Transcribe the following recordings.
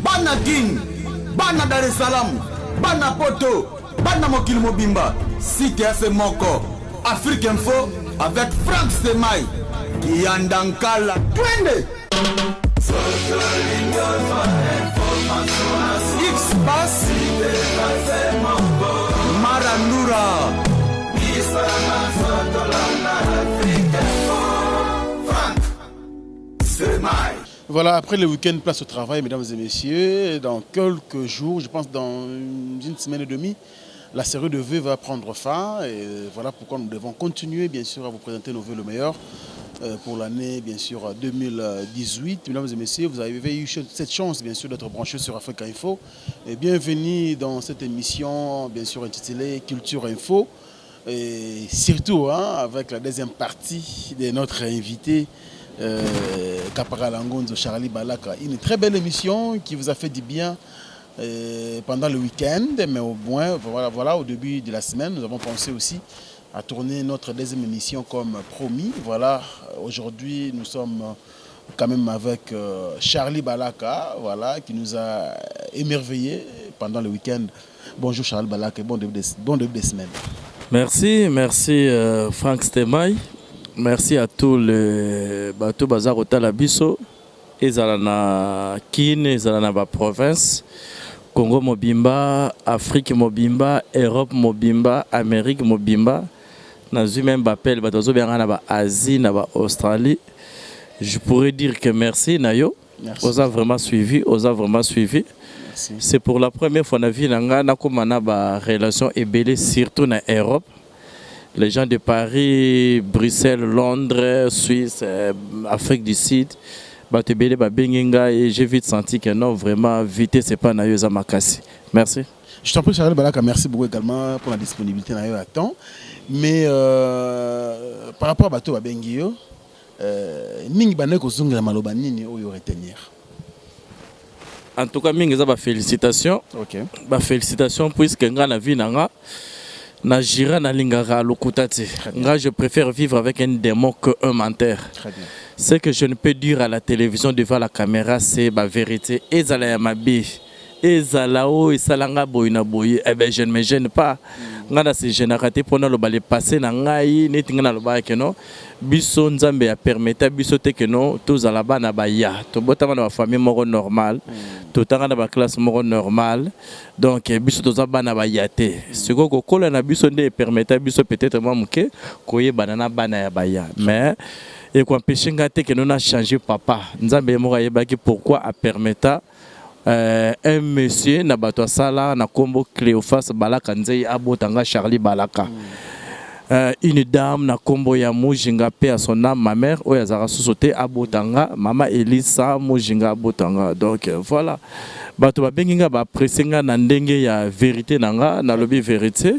Bana Kin, bana Dar es Salaam, bana Poto, bana mokili mobimba, site ya se moko, Afrique Info avec Franck Stemay, Kiyanda Nkala, twende! X-Pass, Marandura. Voilà, après le week-end, place au travail, mesdames et messieurs. Dans quelques jours, je pense dans une semaine et demie, la série de vœux va prendre fin. Et voilà pourquoi nous devons continuer, bien sûr, à vous présenter nos vœux le meilleur pour l'année, bien sûr, 2018. Mesdames et messieurs, vous avez eu cette chance, bien sûr, d'être branchés sur Africa Info. Et bienvenue dans cette émission, bien sûr, intitulée Culture Info. Et surtout, hein, avec la deuxième partie de notre invité, Kaparalangonzo Charlie Balaka. Une très belle émission qui vous a fait du bien pendant le week-end, mais au moins, voilà, voilà, au début de la semaine, nous avons pensé aussi à tourner notre deuxième émission comme promis. Voilà, aujourd'hui, nous sommes quand même avec Charlie Balaka, voilà, qui nous a émerveillés pendant le week-end. Bonjour Charlie Balaka et bon début de semaine. Merci, merci Franck Stemay. Merci à tous les bato baza kotala biso, ezala na Kin, ezala na baprovince, Congo mobimba, Afrique mobimba, Europe mobimba, Amérique mobimba. Nazwi même baappel, bato bazobenga na baAsie, na baAustralie. Je pourrais dire que merci na yo. Merci. Oza vraiment suivi, oza vraiment suivi. Merci. C'est pour la première fois na vie na nga nakóma na barelation ebele, surtout na Europe. Les gens de Paris, Bruxelles, Londres, Suisse, Afrique du Sud, bato ebele babengi ngai et j'ai vite senti que non, vraiment, vitesse epa na yo eza makasi. Merci. Je t'en prie, Charles Balaka, merci beaucoup également pour la disponibilité na yo à temps. Mais par rapport à bato babengi yo, mingi bandaki kozongela maloba nini oyo retenir? En tout cas, mingi eza bafélicitation. Bafélicitation, puisque nga na vie na nga na gira nalingaka lokuta te. Nga, je préfère vivre avec un démon que un menteur. Très bien. Ce que je ne peux dire à la télévision, devant la caméra, c'est ma vérité. Ezala ya mabe, ezala oyo esalanga boye na boye, eh ben, je ne me gêne pas. Nga na se gênaka te mpona loba le passé na ngai. Neti ngai nalobaka ke non, biso Nzambe apermeta biso te ke non, tozala bana baya, tobotama na bafamille moko normale, totanga na baklasse moko normale. Donc biso toza bana baya te. Sikoyo kokola na biso nde epermeta biso peut-être mwa moke koyebana na bana ya baya, mais ekoempêche nga te ke non, na change papa. Nzambe ye moko ayebaki pourquoi apermeta un monsieur na bato asala na nkombo Cléophas Balaka Nzei abotanga Charlie Balaka. Une dame na nkombo ya Mujinga, mpe ya son âme, ma mère oyo azalaka susu te, abotanga mama Elisa Mujinga abotanga. Donc voilà, bato babengi nga, baapprécie nga na ndenge ya vérité na nga, nalobi vérité.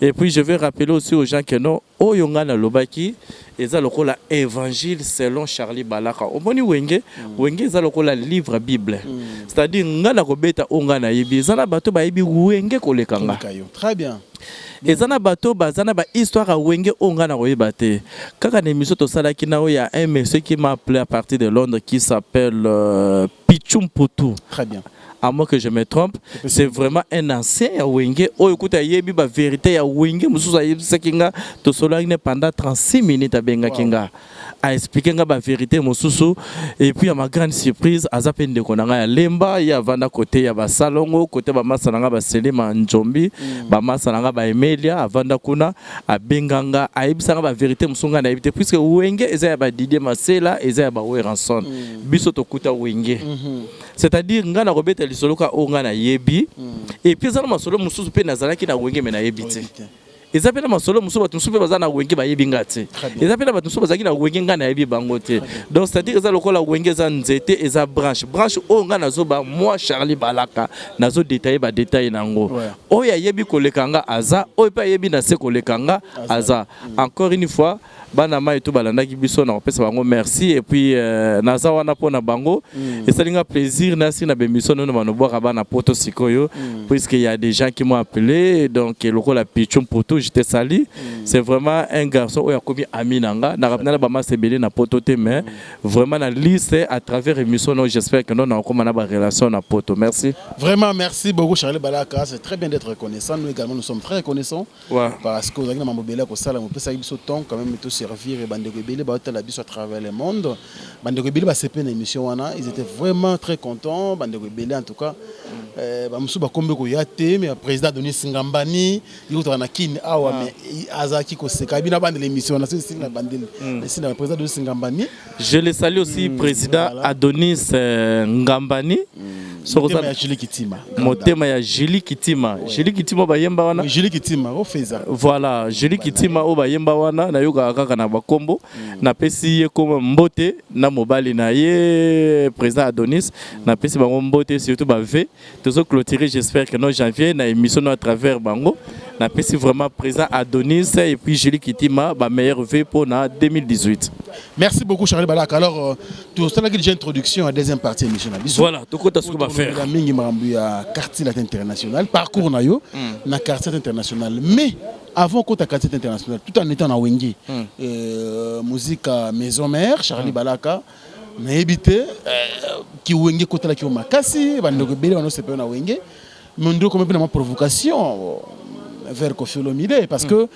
Et puis je vais rappeler aussi aux gens que non, oyo nga nalobaki eza lokola évangile selon Charlie Balaka. Omoni Wenge, Wenge eza lokola livre Bible, c'est-à-dire nga na kobeta oyo nga nayebi, eza na bato bayebi Wenge koleka nga. Koleka yo. Très bien. Eza na bato baza na bahistoire ya Wenge oyo nga na koyeba te. Kaka na émission tosalaki na oyo ya un monsieur qui m'a appelé à partir de Londres, qui s'appelle Pichum Poutou. Très bien. À moins que je me trompe, c'est vraiment un ancien ya Wenge oyo kuta ayebi bavérité ya Wenge mosusu. Ayebisaki nga, tosolaki ne pendant 36 minutes, abengaki nga, aexplike nga bavérité mosusu. Et puis, ya ma grande surprise, aza mpe ndeko na ngai ya Lemba. Ye avanda kote ya basalongo, kote bamasa na ngai baselema Njombi, bamasa na ngai baemelia, avanda kuna. Abenga nga, ayebisa nga bavérité mosusu ngai nayebi te, puisque Wenge eza ya baDidier Masela, eza ya baWerrason. Biso tokuta Wenge, c'est-à-dire ngai nakobeta lisolo ka oyo ngai nayebi. Et puis eza na masolo mosusu mpe nazalaki na Wenge me nayebi te. Eza mpe na masolo mosusu, bato mosusu mpe baza na Wenge bayebi nga te. Eza mpe na bato mosusu bazalaki na Wenge, ngai nayebi bango te. Donc c'est-à-dire eza lokola Wenge eza nzete, eza branche branche oyo ngai nazoba, moi Charlie Balaka nazodétailler badétail nango. Oyo ayebi koleka nga aza, oyo mpe ayebi na se koleka nga aza. Encore une fois, Bana mai to balandaki biso, na kopesa bango merci. Et puis naza wana mpona bango. Esali nga plaisir nasi na bémission nono banobwaka bana poto sikoyo, puisque y a des gens qui m'ont appelé. Donc lokola Pichon Poto, je te salue, c'est vraiment un garçon oyo akomi ami na nga. Na bamasa ebele na poto te, mais vraiment na liste à travers émission no, j'espère que non, nakokoma na barelation na poto. Merci. Vraiment, merci beaucoup, Charlie Balaka. C'est très bien d'être reconnaissant. Nous également, nous sommes très reconnaissants. Parce que ozalaki na mambo ebele ya kosala, mopesaki biso temps quand même toservir e bandeko ebele baotala biso à travers le monde. Bandeko ebele basepe na émission wana, ils étaient vraiment très contents. Bandeko ebele en tout cas, bamosusu bakombi koya te, mais président Adonis Ngambani ye kotaka na Kini awa, mais azalaki koseka bino abandela émission wana. Soki esili na bandele, esili na président Adonis Ngambani. Je le salue aussi, président Adonis Ngambani. Soko motema ya Julie Kitima. Motema ya Julie Kitima, Julie Kitima bayemba wana. Julie Kitima ofeza. Voilà, Julie Kitima oyo bayemba wana, nayokaka kaka na bakombo. Napesi ye koma mbote na mobali na ye président Adonis, napesi bango mbote, surtout bave tozo clôturer, j'espère que no janvier na émission no à travers bango. Napesi vraiment président Adonis et puis Julie Kitima ba meilleurs vœux mpona 2018. Merci beaucoup, Charlie Balaka. Alors tosalaki déjà introduction à deuxième partie émission na biso. Voilà, tokota sikoyo bafaire. Tolobela mingi makambo ya Quartier Latin International, parcours na yo na Quartier Latin International. Mais avant kota Quartier Latin International, tout en étant na Wenge Musique Maison Mère, Charlie Balaka, nayebi te ki Wenge ekotalaki yo makasi. Bandeko ebele banosepela na Wenge, mais ndeko komi mpe na mwa provocation vers Koffi Olomide, parce que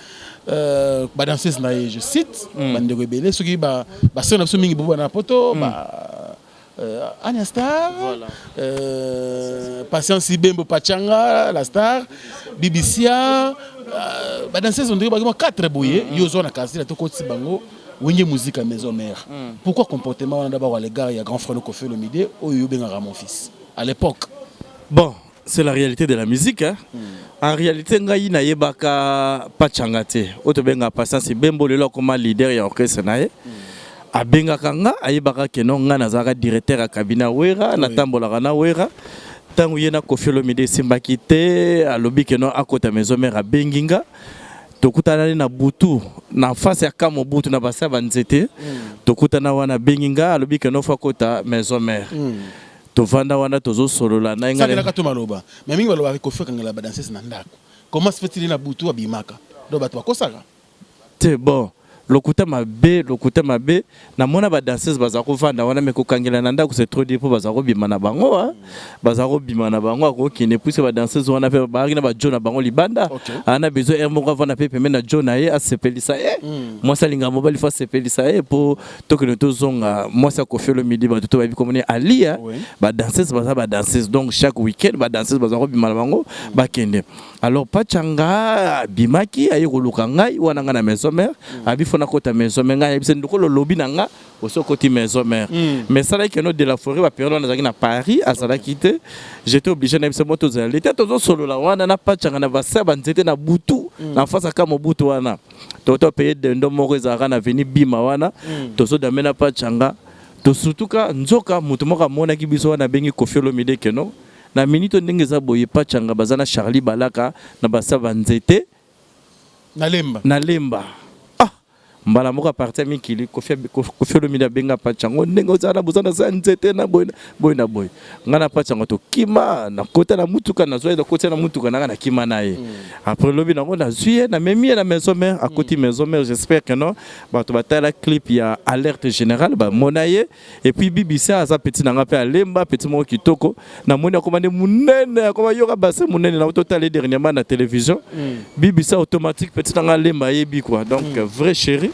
badanseuse na ye, je cite, bandeko ebele soki basere na biso mingi bobo na poto ba Anya Star, Patience Ibembo, Pachanga la star, Bibisia, badanseuse ondenge bakima 4 boye. Yo ozwa na quartier tokotisi bango Wenge Musique ya Maison Mère. Pourquoi comportement wana d'abord à l'égard ya grand frère Koffi Olomide, oyo obengaka mon fils à l'époque? Bon, c'est la réalité de la musique, hein. En réalité, ngai nayebaka Pachanga te. Oyo tobengaka Patience Bembo, lelo akoma leader ya orchestre na ye. Abengaka nga, ayebaka que non, ngai nazalaka directeur ya cabinet ya Wera, natambolaka na Wera. Ntango ye na Koffi Olomide esimbaki te, alobi que non, akota Maison Mère, abengi nga. Tokutanani na butu na face ya ka Mobutu na basa banzete. Tokutana wana, abengi nga, alobi que non, faut akota Maison Mère. Tovanda wana, tozosolola na ye ngai. Sakelaka to maloba, mais mingi balobaka Koffi akangela badanseuse na ndako. Comment se fait-il na butu abimaka? Donc bato bakosaka. Te, bon, lokuta mabe, lokuta mabe. Namona badanseuse baza kovanda wana, mais kokangela na ndako, c'est trop dire, mpo baza kobima na bango, ah. Baza kobima na bango, akokende, puisque badanseuse wana mpe bazalaki na bajo na bango libanda. Aa na besoin heure moko avanda mpe pembeni na jo na ye, asepelisa ye. Mwasi alingaka mobali, faut asepelisa ye mpo tokende tozonga. Mwasi ya Koffi Olomide, bato to bayebi komoni Alia. Badanseuse baza badanseuse, donc chaque week-end badanseuse baza kobima na bango, bakende. Alors Pachanga abimaki, aye koluka ngai wana, ngai na Maison Mère. Abi faut nakota Maison Mère. Ngai ayebisa ndoko lolobi na nga osi okoti Maison Mère, mais esalaki que non, de la Forêt bapériode wana azalaki na Paris, azalaki te. J'étais obligé na biso mo tozala lete, tozosolola wana na Pachanga na basa banzete na butu na face aka Mobutu wana. Toto paye dendo moko ezalaka na veni bima wana, tozodame na Pachanga, tosutuka nzoka moto moko amonaki biso wana, abengi Koffi Olomide que non, na minute oyo ndenge eza boye, Pachanga baza na Charlie Balaka na basa banzete na Lemba. Na Lemba. Ah, mbala moko aparti ya mikili, Koffi Olomide abenga Pachango, ndenge ozala na boza na sa nzete na boye boye na boye. Ngai na Pachango tokima, nakota na mutuka, nazwa ye, nakotia na mutuka nanga, nakima na ye. Après lobi nango, nazwi ye, namemi ye na Maison Mère, akoti Maison Mère. J'espère que non, bato batala clip ya Alerte Générale, bamona ye. Et puis BBC aza petit na nga mpe alemba, petit moko kitoko. Namoni akoma nde monene, akoma yoka base monene na totala ye dernièrement na télévision. BBC automatique, petit na nga alemba, ayebi quoi. Donc vrai chéri,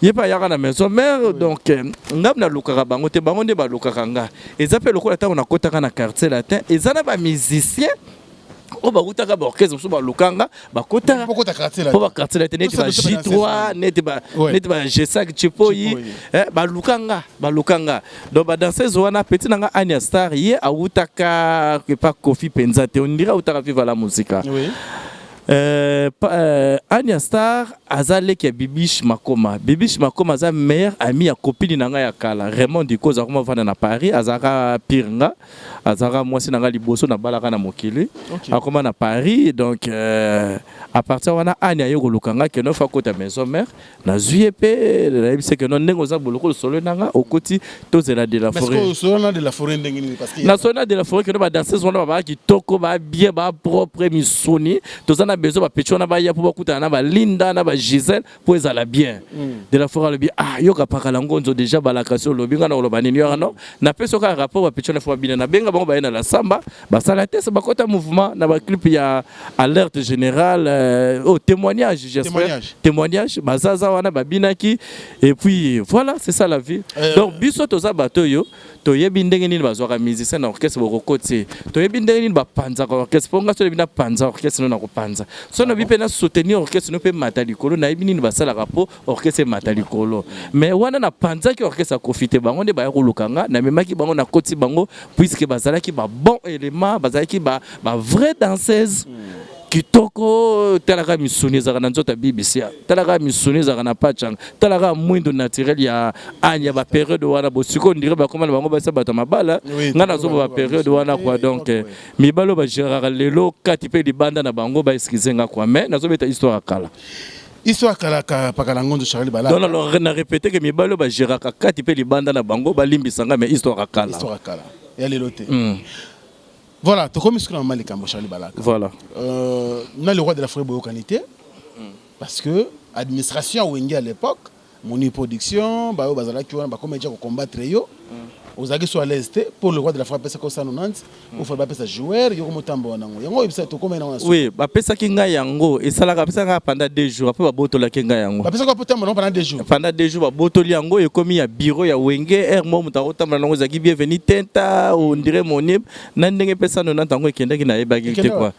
ye mpe ayaka na Maison Mère. Donc nga nalukaka bango te, bango nde balukaka nga. Eza mpe lokola ntango nakotaka na Quartier Latin, eza na bamusicien oyo bakutaka baorchestre mosusu, balukanga, bakotaka Pokota quartier mpo baquartier Latin neti ba J3, neti ba neti ba G5 Chipoyi. Balukanga, balukanga. Donc badanseuse wana, petit na nga Ania Star, ye awutaka epa Koffi mpenza te, ondira awutaka Viva la Musica. Anya Star aza leki ya Bibiche Makoma. Bibiche Makoma aza meilleur ami ya copine na ngai ya kala, Raymond Dikoz, akoma vanda na Paris, azalaka pire nga, azalaka mwasi na ngai liboso nabalaka na mokili. Akoma na Paris, donc à partir wana Anya aye koluka nga que non, faut akota maison mère. Nazwi ye mpe nayebisi que non, ndenge oza boloko lisolo na nga, okoti, tozela de la forêt. Solo de la forêt ndenge nini? Parce que na solo na de la forêt, que non, badanseuse wana babaa kitoko, baa bien, baa propre, misuni. Toza na besoin bapetits wana baya mpo bakutana na balinda na bagisele mpo ezala bien. De la forêt alobi: "Ah, yoka, pakala ngonzo déjà balaka si olobi nga na koloba nini yoka." Non, napesi oka rapport, bapetits wana faut babina. Nabenga bango, baye na la samba, basala te, bakota mouvement na baclip ya Alerte Générale, oh, Témoignage, j'espère. Témoignage. Témoignage, bazaza wana babinaki et puis voilà, c'est ça la vie. Donc biso toza bato oyo toyebi ndenge nini bazwaka musicien na orchestre, bokokoti toyebi ndenge nini bapanzaka orchestre. Mpo nga so nayebi napanza orchestre no na kopanza, so nayebi mpe na soutenir orchestre no mpe mata likolo, nayebi nini basalaka mpo orchestre emata likolo. Mais wana napanzaki orchestre ya Kofi te. Bango nde baya koluka nga, namemaki bango, nakoti bango puisque bazalaki babon élément, bazalaki ba vrai danseuse kitoko. Talaka misuni ezalaka na nzoto ya BBC, talaka misuni ezalaka na pachanga, talaka mwindo naturel ya anya bapériode wana. Bo sikoyo ondire bakoma na bango basa bato ya mabala. Ngai nazoba bapériode wana quoi. Donc mibali oyo bagéraka lelo kati mpe libanda na bango, baexcuse nga quoi, mais nazobeta histoire ya kala. Histoire kala, pakala ngonzo Charlie Balaka. Donc alors na répété que mibali oyo bagéraka kati mpe libanda na bango, balimbisa nga, mais histoire ya kala. Histoire ya kala, ya lelo te. Voilà, tokomi soki na mama likambo, Charlie Balaka. Voilà. Na le roi de la forêt boyokani te, parce que administration ya Wenge à l'époque, Moni Production, baoyo bazalaki wana bakomi déjà kocombattre yo. Ozalaki so à l'aise te pour le roi de la forêt apesaka 190, ofali bapesa joueur yoko motambo nango yango oyebisa tokomi nango na suka. Oui, bapesaki ngai yango, esalaka bapesaka ngai pendant 2 jours, après babotolaki ngai yango. Bapesaka po tambo nango pendant 2 jours? Pendant 2 jours, babotoli yango, ekomi ya bureau ya Wenge. Aire mo moto akotambola nango ezalaki Bienvenu Tenta ondire Monib na ndenge epesa 90 yango ekendaki, nayebaki te. Ekende? Quoi,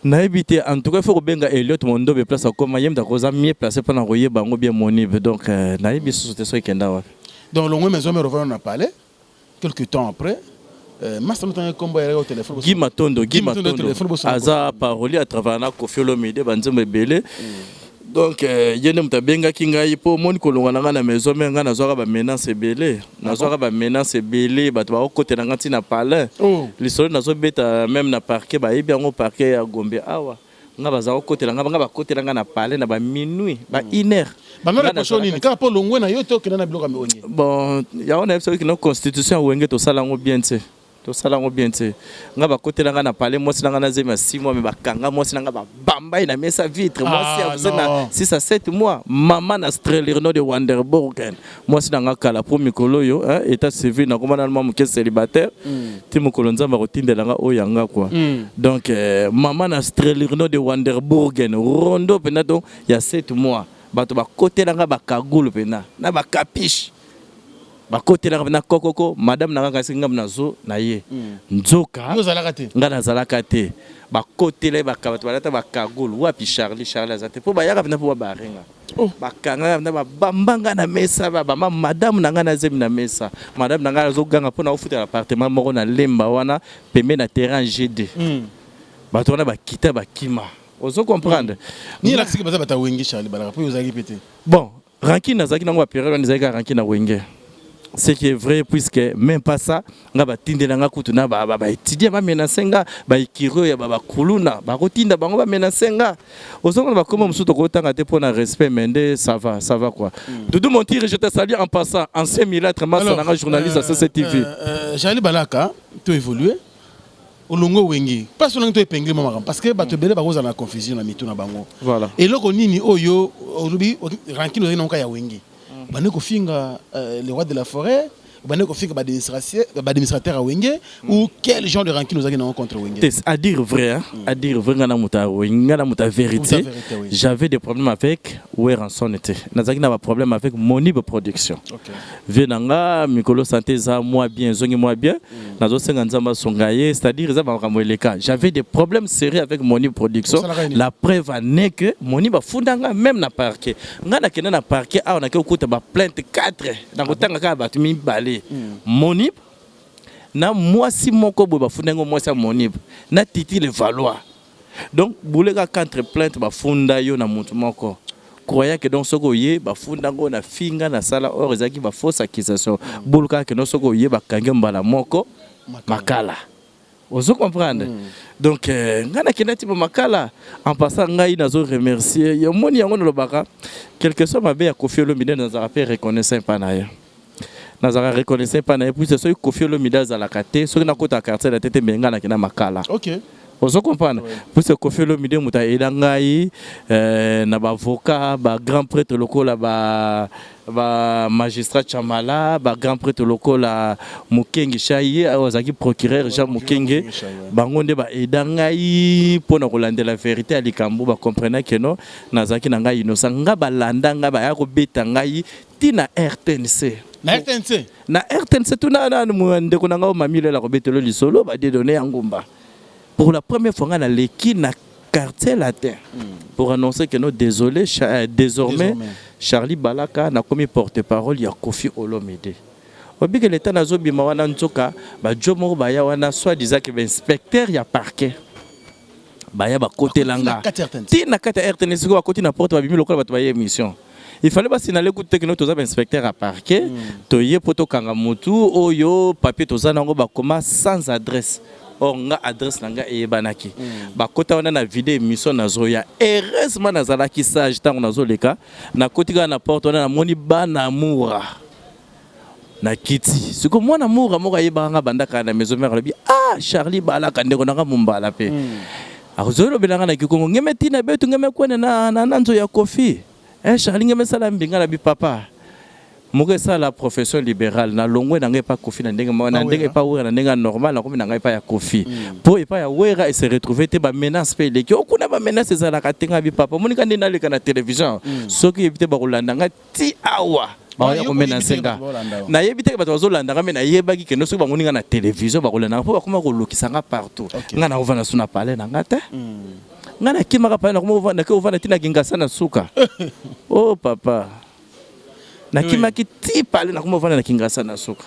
nayebi te. En tout cas, il faut kobenga Eliot Mondobe, place akoma, ye moto akoza mieux placé mpona koyeba yango bien, Monib. Donc nayebi susu te so ekenda wapi. Donc longwe maison mère, ovanda na palais. Quelque temps après, masa notanga kombo ya au téléphone. Guy Matondo, Guy Guy Matondo, Matondo. Téléphone, bosana. Aza parolier, atravaille na Kofi Olomide, banzembo ebele. Donc ye nde moto abengaki ngai mpo omoni kolongwa na ngai na maison mère, ngai nazwaka bamenace ebele, nazwaka bamenace ebele, bato bakokotela ngai ntina palin. Oh. Lisolo nazobeta, même na parquet bayebi yango, parquet ya Gombe awa, nga baza kokotela nga, nga bakotela nga na palais na baminuit, ba 1 heure. Bano reproche nini kaka mpo longwe na yo te, okenda na biloko ya Wenge? Bon, yango nayebi soki na constitution ya Wenge tosala yango bien te, tosala yango bien te. Nga bakotela nga na palais, mwasi na nga na zemi ya 6 mois, mais bakanga mwasi na nga, babamba ye na mesa vitre. Mwasi Ah, ya na non. 6 à 7 mois, mama na Strelirno de Wanderborgen, mwasi na nga kala. Po mikolo oyo, hein, état civil, nakoma nanu mwa moke célibataire ti mokolo Nzambe akotindela nga oyo yanga quoi. Donc mama na Strelirno de Wanderburgen, rondo mpena, donc ya 7 mois, bato bakotela nga bakagulu mpena na bakapiche, bakotelaka mpena kokoko madame na nga, kasi nga nazo na ye nzoka. Yo ozalaka te? Nga nazalaka te. Bakotela ye, bato balata bakagulu: "Wapi Charlie? Charlie aza te." Mpo bayaka mpena mpo babarenga. Oh. Bakanga mpena, babambanga na mesa, babamba madame na ngai na zemi na mesa. Madame na ngai azoganga mpo na kofutela appartement moko na Lemba wana pembe na terrain GD. Bato wana bakita, bakima, ozo comprendre? Nini elakisiki baza bato ya Wenge, Charlie Balaka, mpo yo ozalaki mpe te? Bon, rancune nazalaki nango, bapériode wana ezalaki kaka rancune na Wenge, ce qui est vrai, puisque même pas ça, nga batindela nga kutu na baétudiant bamenace nga, baikiri oyo ya bakuluna, bakotinda bango bamenace nga. Ozomona bakoma mosusu tokotanga te mpo na respect, mais nde ça va, ça va quoi. Doudou Montire, je te salue en passant, ancien milatre, masa nanga, journaliste à CCTV. Charlie Balaka, to évolué, olongo Wenge, mpasi olangi to épingle mwa makambo, parce que bato ebele bakozala na confusion na mitu na bango. Voilà. Eloko nini oyo olobi rancune ozali nango ya Wenge, bande kofinga le roi de la forêt, bande kofinga baadministrateur ya Wenge, ou quel genre de rancune ozalaki nango contre Wenge? À dire vrai, hein, à dire vrai, nga na moto ya Wenge, nga na moto ya vérité. Moto ya vérité, oui. J'avais des problèmes avec Werrason te, nazalaki na baproblème avec Monib Production. Vie na nga mikolo santé eza mwa bien, ezongi mwa bien, nazosenga Nzambe asunga ye. C'est-à-dire eza makambo eleka, j'avais des problèmes sérieux avec Monib Production. Osalaka nini? La preuve en est que Monib bafunda nga même na parquet. Nga nakende na parquet awa, nake kokuta baplainte 4, nakotanga kaka bato mibale: Monib na mwasi moko boye bafunda yango, mwasi ya Monib na Titi le Valois. Donc boule kaka entre plainte bafunda yo na mutu moko. Croyant que donc soki oye bafunda ngo na finga na sala or ezalaki ba fausse accusation. Boule kaka que non soki oye bakangi yo mbala moko makala. Ozo comprendre? Donc ngai nakenda ti ba makala en passant ngai nazo remercier yo moni yango nalobaka quelque soit mabe ya Koffi Olomide nazalaka pe reconnaissant epa na ye. Nazalaka reconnaissant epa na ye puisque soki Koffi Olomide azalaka te soki nakota quartier na te te mais ngai nakenda makala. Okay. Ozo comprendre? Ouais. Puisque Koffi Olomide moto aida ngai na ba avocat, ba grand prêtre lokola ba ba magistrat Chamala, ba grand prêtre lokola Mukenge Shayi, oyo azalaki procureur Jean Mukenge, bango nde ba aida ngai pona kolandela verite ya likambo, ba comprenaki que non nazalaki na ngai innocent. Nga balanda ngai baya kobeta ngai ti na RTNC. Na RTNC? Na RTNC tuna nanu ndeko na ngai Mami Lela akobetelo lisolo ba Dieudonné ya Ngumba. Pour la première fois nga naleki na quartier latin pour annoncer que non désolé désormais, désormais Charlie Balaka nakomi porte-parole ya Koffi Olomide. Obike l'État nazobima wana nzoka ba jo moko baya wana soit disant que ba inspecteur ya parquet baya bakotela nga ti na kati ya RTNC sikoyo bakoti na porte babimi lokola bato baye émission. Il fallait ba signaler kutu te que no toza ba inspecteur ya parquet toye po tokanga mutu oyo papier toza nango bakoma sans adresse. Or nga adresse na nga eyebanaki. Bakota wana na vide émission nazoya. Heureusement nazalaki sage tango nazoleka nakoti kaka na porte wana namoni bana Mura na kiti. Sikoyo mwana Mura moko ayebaka nga banda kala na maison mère alobi ah Charlie Balaka ndeko na nga Mumbala pe. Azolobela nga na kikongo ngeme tina betu ngeme kwene na na na nzo ya Koffi. Eh Charlie ngeme sala mbinga na bi papa. Moko esala profession liberale na longwe na ngai epa Koffi na ndenge na ndenge epa Werra na ndenge normal nakomi na ngai epa ya Koffi. Po epa ya Werra e se retrouver te ba menaces pe eleki. Okuna ba menaces ezalaka te nga bi papa. Monika nde naleka na télévision. Soki yebi te bakolanda nga ti awa. Bakoya ko menacer nga. Nayebi te bato bazolanda nga mais nayebaki que soki bamoni nga na télévision bakolanda nga po bakoma kolukisa nga partout. Nga nakovanda su na palais na nga te. Nga nakimaka palais nakomi kovanda ti na Kingasani na suka. Oh papa. Nakimaki ti palais nakomi kovanda na Kingasani na suka.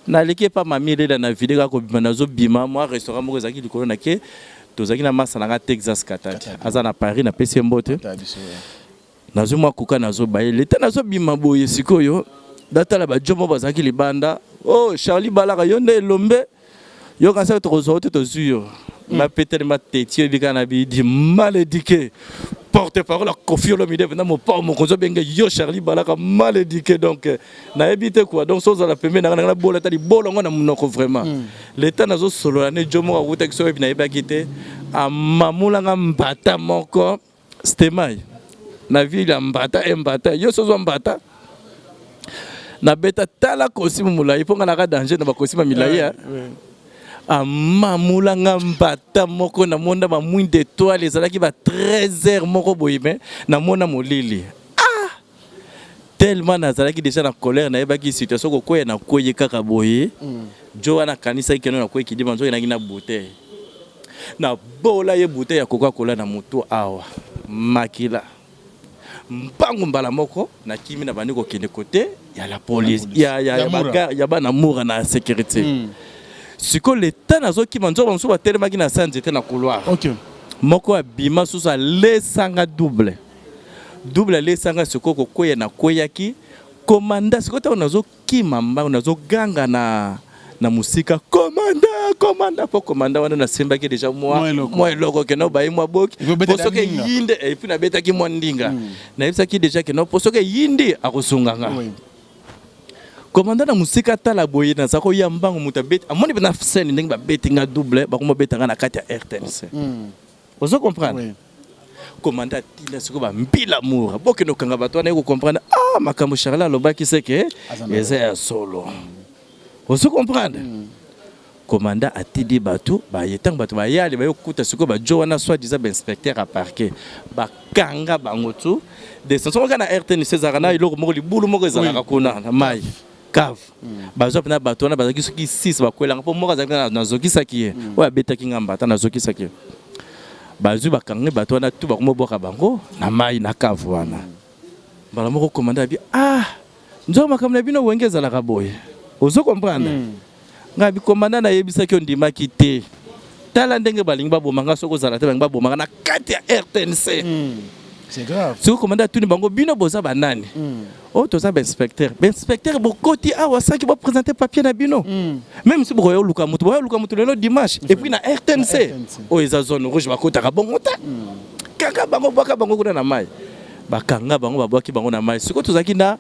Naleki epa Mami Lela na vide kaka kobima nazobima mwa restaurant moko ezalaki likolo na ke tozalaki na masa na nga Texas Katati. Aza na Paris napesi ye mbote. Nazwi mwa kuka nazobaye leta nazobima boye sikoyo natala ba djo moko bazalaki libanda. Oh Charlie Balaka yo nde elombe yo kanisa tokozwa yo te tozwi yo. Nga pe telema teti oyebi kaka na bidi mal éduqué. Porte-parole ya Koffi Olomide mpenza mopao mokonzi obenge yo Charlie Balaka mal éduqué donc nayebi te quoi donc sozala pembeni na nga nabola ata libolo yango na monoko vraiment. Leta nazosolola ne djo moko awutaki soki oyebi nayebaki te amamulanga mbata moko Stemay na ville ya mbata e mbata yo sozwa mbata nabeta tala kosima molai mpo nga naka danger na bakosima milai ya amamulanga mbata moko namona ba mwinda étoile ezalaki ba 13 heures moko boye me namona molili ah tellement nazalaki déjà na colère nayebaki situation kokwea nakweye kaka boye jo wana akanisaki keno nakwei kidima nzoki naki na bouteille nabola ye bouteille ya Coca-Cola na motu awa makila mbangu mbala moko nakimi na bandi kokende kote ya la police ya ya ya ya bana mura na sécurité. Sikoyo leta nazokima nzoka mosusu batelemaki na sa nzete na couloir. Moko abima susu alesanga double double alesanga sikoyo kokweya nakweyaki komanda sikoyo ntango nazokima mbangu nazoganga na na mosika komanda komanda mpo komanda wana nasimbaki deja mwa eloko keno baye mwa boki mpo soki eyinde et puis nabetaki mwa ndinga nayebisaki deja keno mpo soki eyindi akosunga nga. Komanda na mosika tala boye naza koya mbangu moto abeti amoni mpenza scène ndenge babeti nga double bakoma beta nga na kati ya RTNC. Ozo comprendre? Komanda atinda sikoyo ba mbila mura bokende kokanga bato wana ye kocomprendre ah makambo Charlie alobaki seke eza ya solo. Ozo comprendre? Komanda atindi bato baye ntango bato bayali baye kokuta sikoyo bajo wana soit disant ba inspecteur ya parquet bakanga bango tu descension kaka na RTNC ezalaka na eloko moko libulu moko ezalaka kuna na mai cave bazwa mpena bato wana bazalaki soki 6 bakwelanga mpo moko azalaki nazokisaki ye oyo abetaki nga mbata nazokisaki ye bazwi bakangi bato wana tu bakomobwaka bango na mai na cave wana mbala moko komanda abi ah nzoka makambo na bino wenge ezalaka boye ozo comprendre ngai abi komanda nayebisaki ondimaki te. Tala ndenge balingi baboma nga, soki ozala te, balingi baboma nga na kati ya RTNC. C'est grave. Soki commandant atuni bango: "Bino boza banani?" "Oyo toza bainspecteur." "Bainspecteur bokoti awa saki boprésente papier na bino, même si bokoya oluka motu, boya oluka motu lelo dimanche, et puis na RTNC?" RTNC. Oyo eza zone rouge, bakotaka bongo te. Kanga bango, bwaka bango kuna na mai. Bakanga bango, babwaki bango na mai. Sikoyo tozalaki na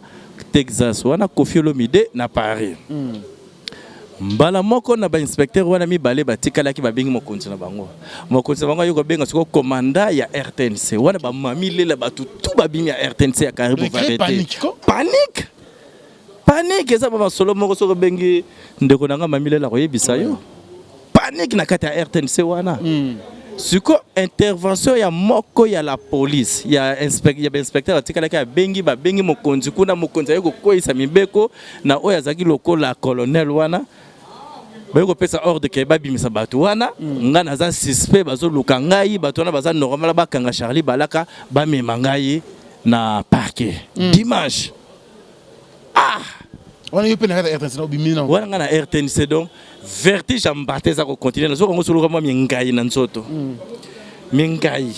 Texas wana, Kofi Olomide na Paris. Mbala moko na bainspecteur wana mibale batikalaki, babengi mokonzi na bango. Mokonzi na bango aye kobenga sikoyo commandant ya RTNC wana. Bamami lela, bato tu babimi ya RTNC ya Karibu. Donc, créer Variété. Panique, quoi. Panique, panique. Eza ba masolo moko, soki obengi ndeko na nga Mami Lela, koyebisa yo panique na kati ya RTNC wana. Siko intervention ya moko ya la police ya bainspecteur batikalaki, abengi, babengi mokonzi kuna. Mokonzi aye kokweyisa mibeko na oyo azalaki lokola colonel wana. Baye kopesa ordre ke babimisa bato wana. Ngai naza suspect, bazoluka ngai. Bato wana baza normal, bakanga Charlie Balaka, bamema ngai na parquet dimanche. Wana yo mpe na kati ya RTNC na obimi na Wana ngai na RTNC, donc vertige ya mbata eza kocontinue. Nazokango soluka mwa mingai na nzoto, mingai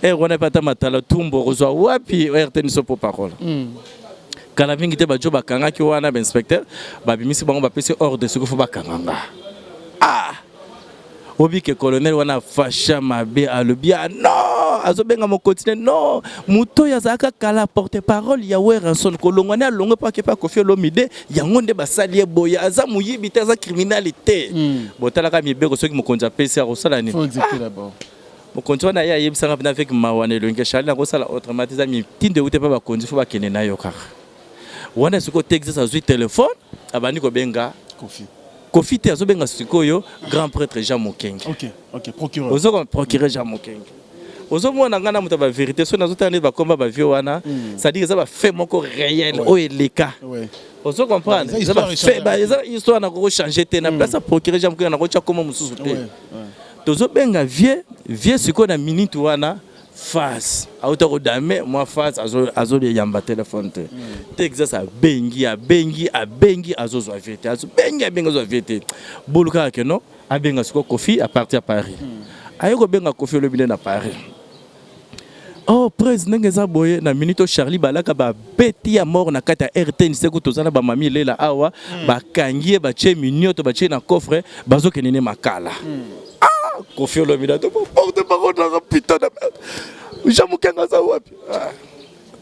ere wana mpe ata matala tumbo kozwa wapi RTNC po parole. Kala mingi te, bajo bakangaki wana bainspecteur, babimisi bango, bapesi ordre soki fo bakanga nga. Ah, obike colonel wana fasha mabe, alobi: "Ah non!" Azobenga mokontinue: "Non, moto oyo azalaka kala porte parole ya Werrason, kolongwa ne alongwe mpo akepa Kofi Olomide, yango nde basali ye boye. Aza moyibi te, aza criminel te." Botalaka mibeko, soki mokonzi apesi, akosala nini? Faut exécuter d'abord. Mokonzi wana ye ayebisanga mpena avec mawa na elongi: "Charlie, nakosala autrement te, eza mitindo euti mpe bakonzi, fo bakende na yo kaka wana." Sikoyo Texas azwi telefone, abandi kobenga. Kofi. Kofi te, azobenga sikoyo grand prêtre Jean Mokenge. Ok, procureur. Ozoko procureur Jean Mokenge. Ozomona ngai na moto ya bavérité, soki nazotala neti bakomba bavie wana, c'est-à-dire eza bafait moko réel oyo eleka. Ozo comprendre? Eza eza histoire bafait échangée. Eza histoire nakoko change te. Na place ya procureur Jean Mokenge, nakotya koma mosusu te. Tozobenga vieux sikoyo na minute wana, face auta kodame mwa face, azoyamba telefone te. Texas abengi, abengi, abengi, azozwa vieux te. Azobengi, abengi, azozwa vieux te. Bolu kaka keno abenga sikoyo Kofi à partir ya Paris. Aye kobenga Kofi, olobi nde na Paris: "Oh prese, ndenge eza boye, na minute oyo Charlie Balaka babeti ya mort na kati ya RTNC. Ku toza na bamami lela awa, bakangi ye, batie minioto, batie na coffre, bazokende ne Makala." Ah, Kofi Olomide to porte parole nanga: "Putain de merde, Jean Mokenge aza wapi?" Ah.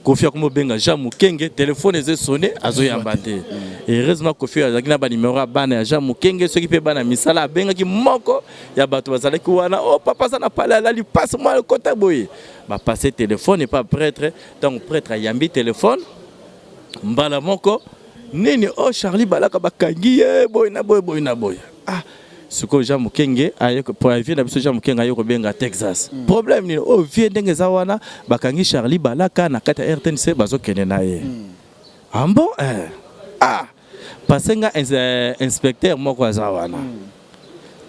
Kofi akomi obenga Jean Mokenge, telefone eza esone, azoyamba te. Heureusement Kofi azalaki na banimero ya bana ya Jean Mokenge, soki mpe bana misala. Abengaki moko ya bato bazalaki wana: "O papa aza na pale, alali, passe mwa ekota boye." Bapasse telefone epa prêtre. Ntango prêtre ayambi telefone, mbala moko: "Nini? O Charlie Balaka bakangi ye boye na boye, boye na boye." Ah, sikoyo Jean Mokenge aye po vieux na biso Jean Mokenge aye kobenga Texas: "Problème nini?" "O vieux, ndenge eza wana, bakangi Charlie Balaka na kati ya RTNC, bazokende na ye." "Ah bon?" "Eh." "Ah, parce nga inspecteur moko aza wana."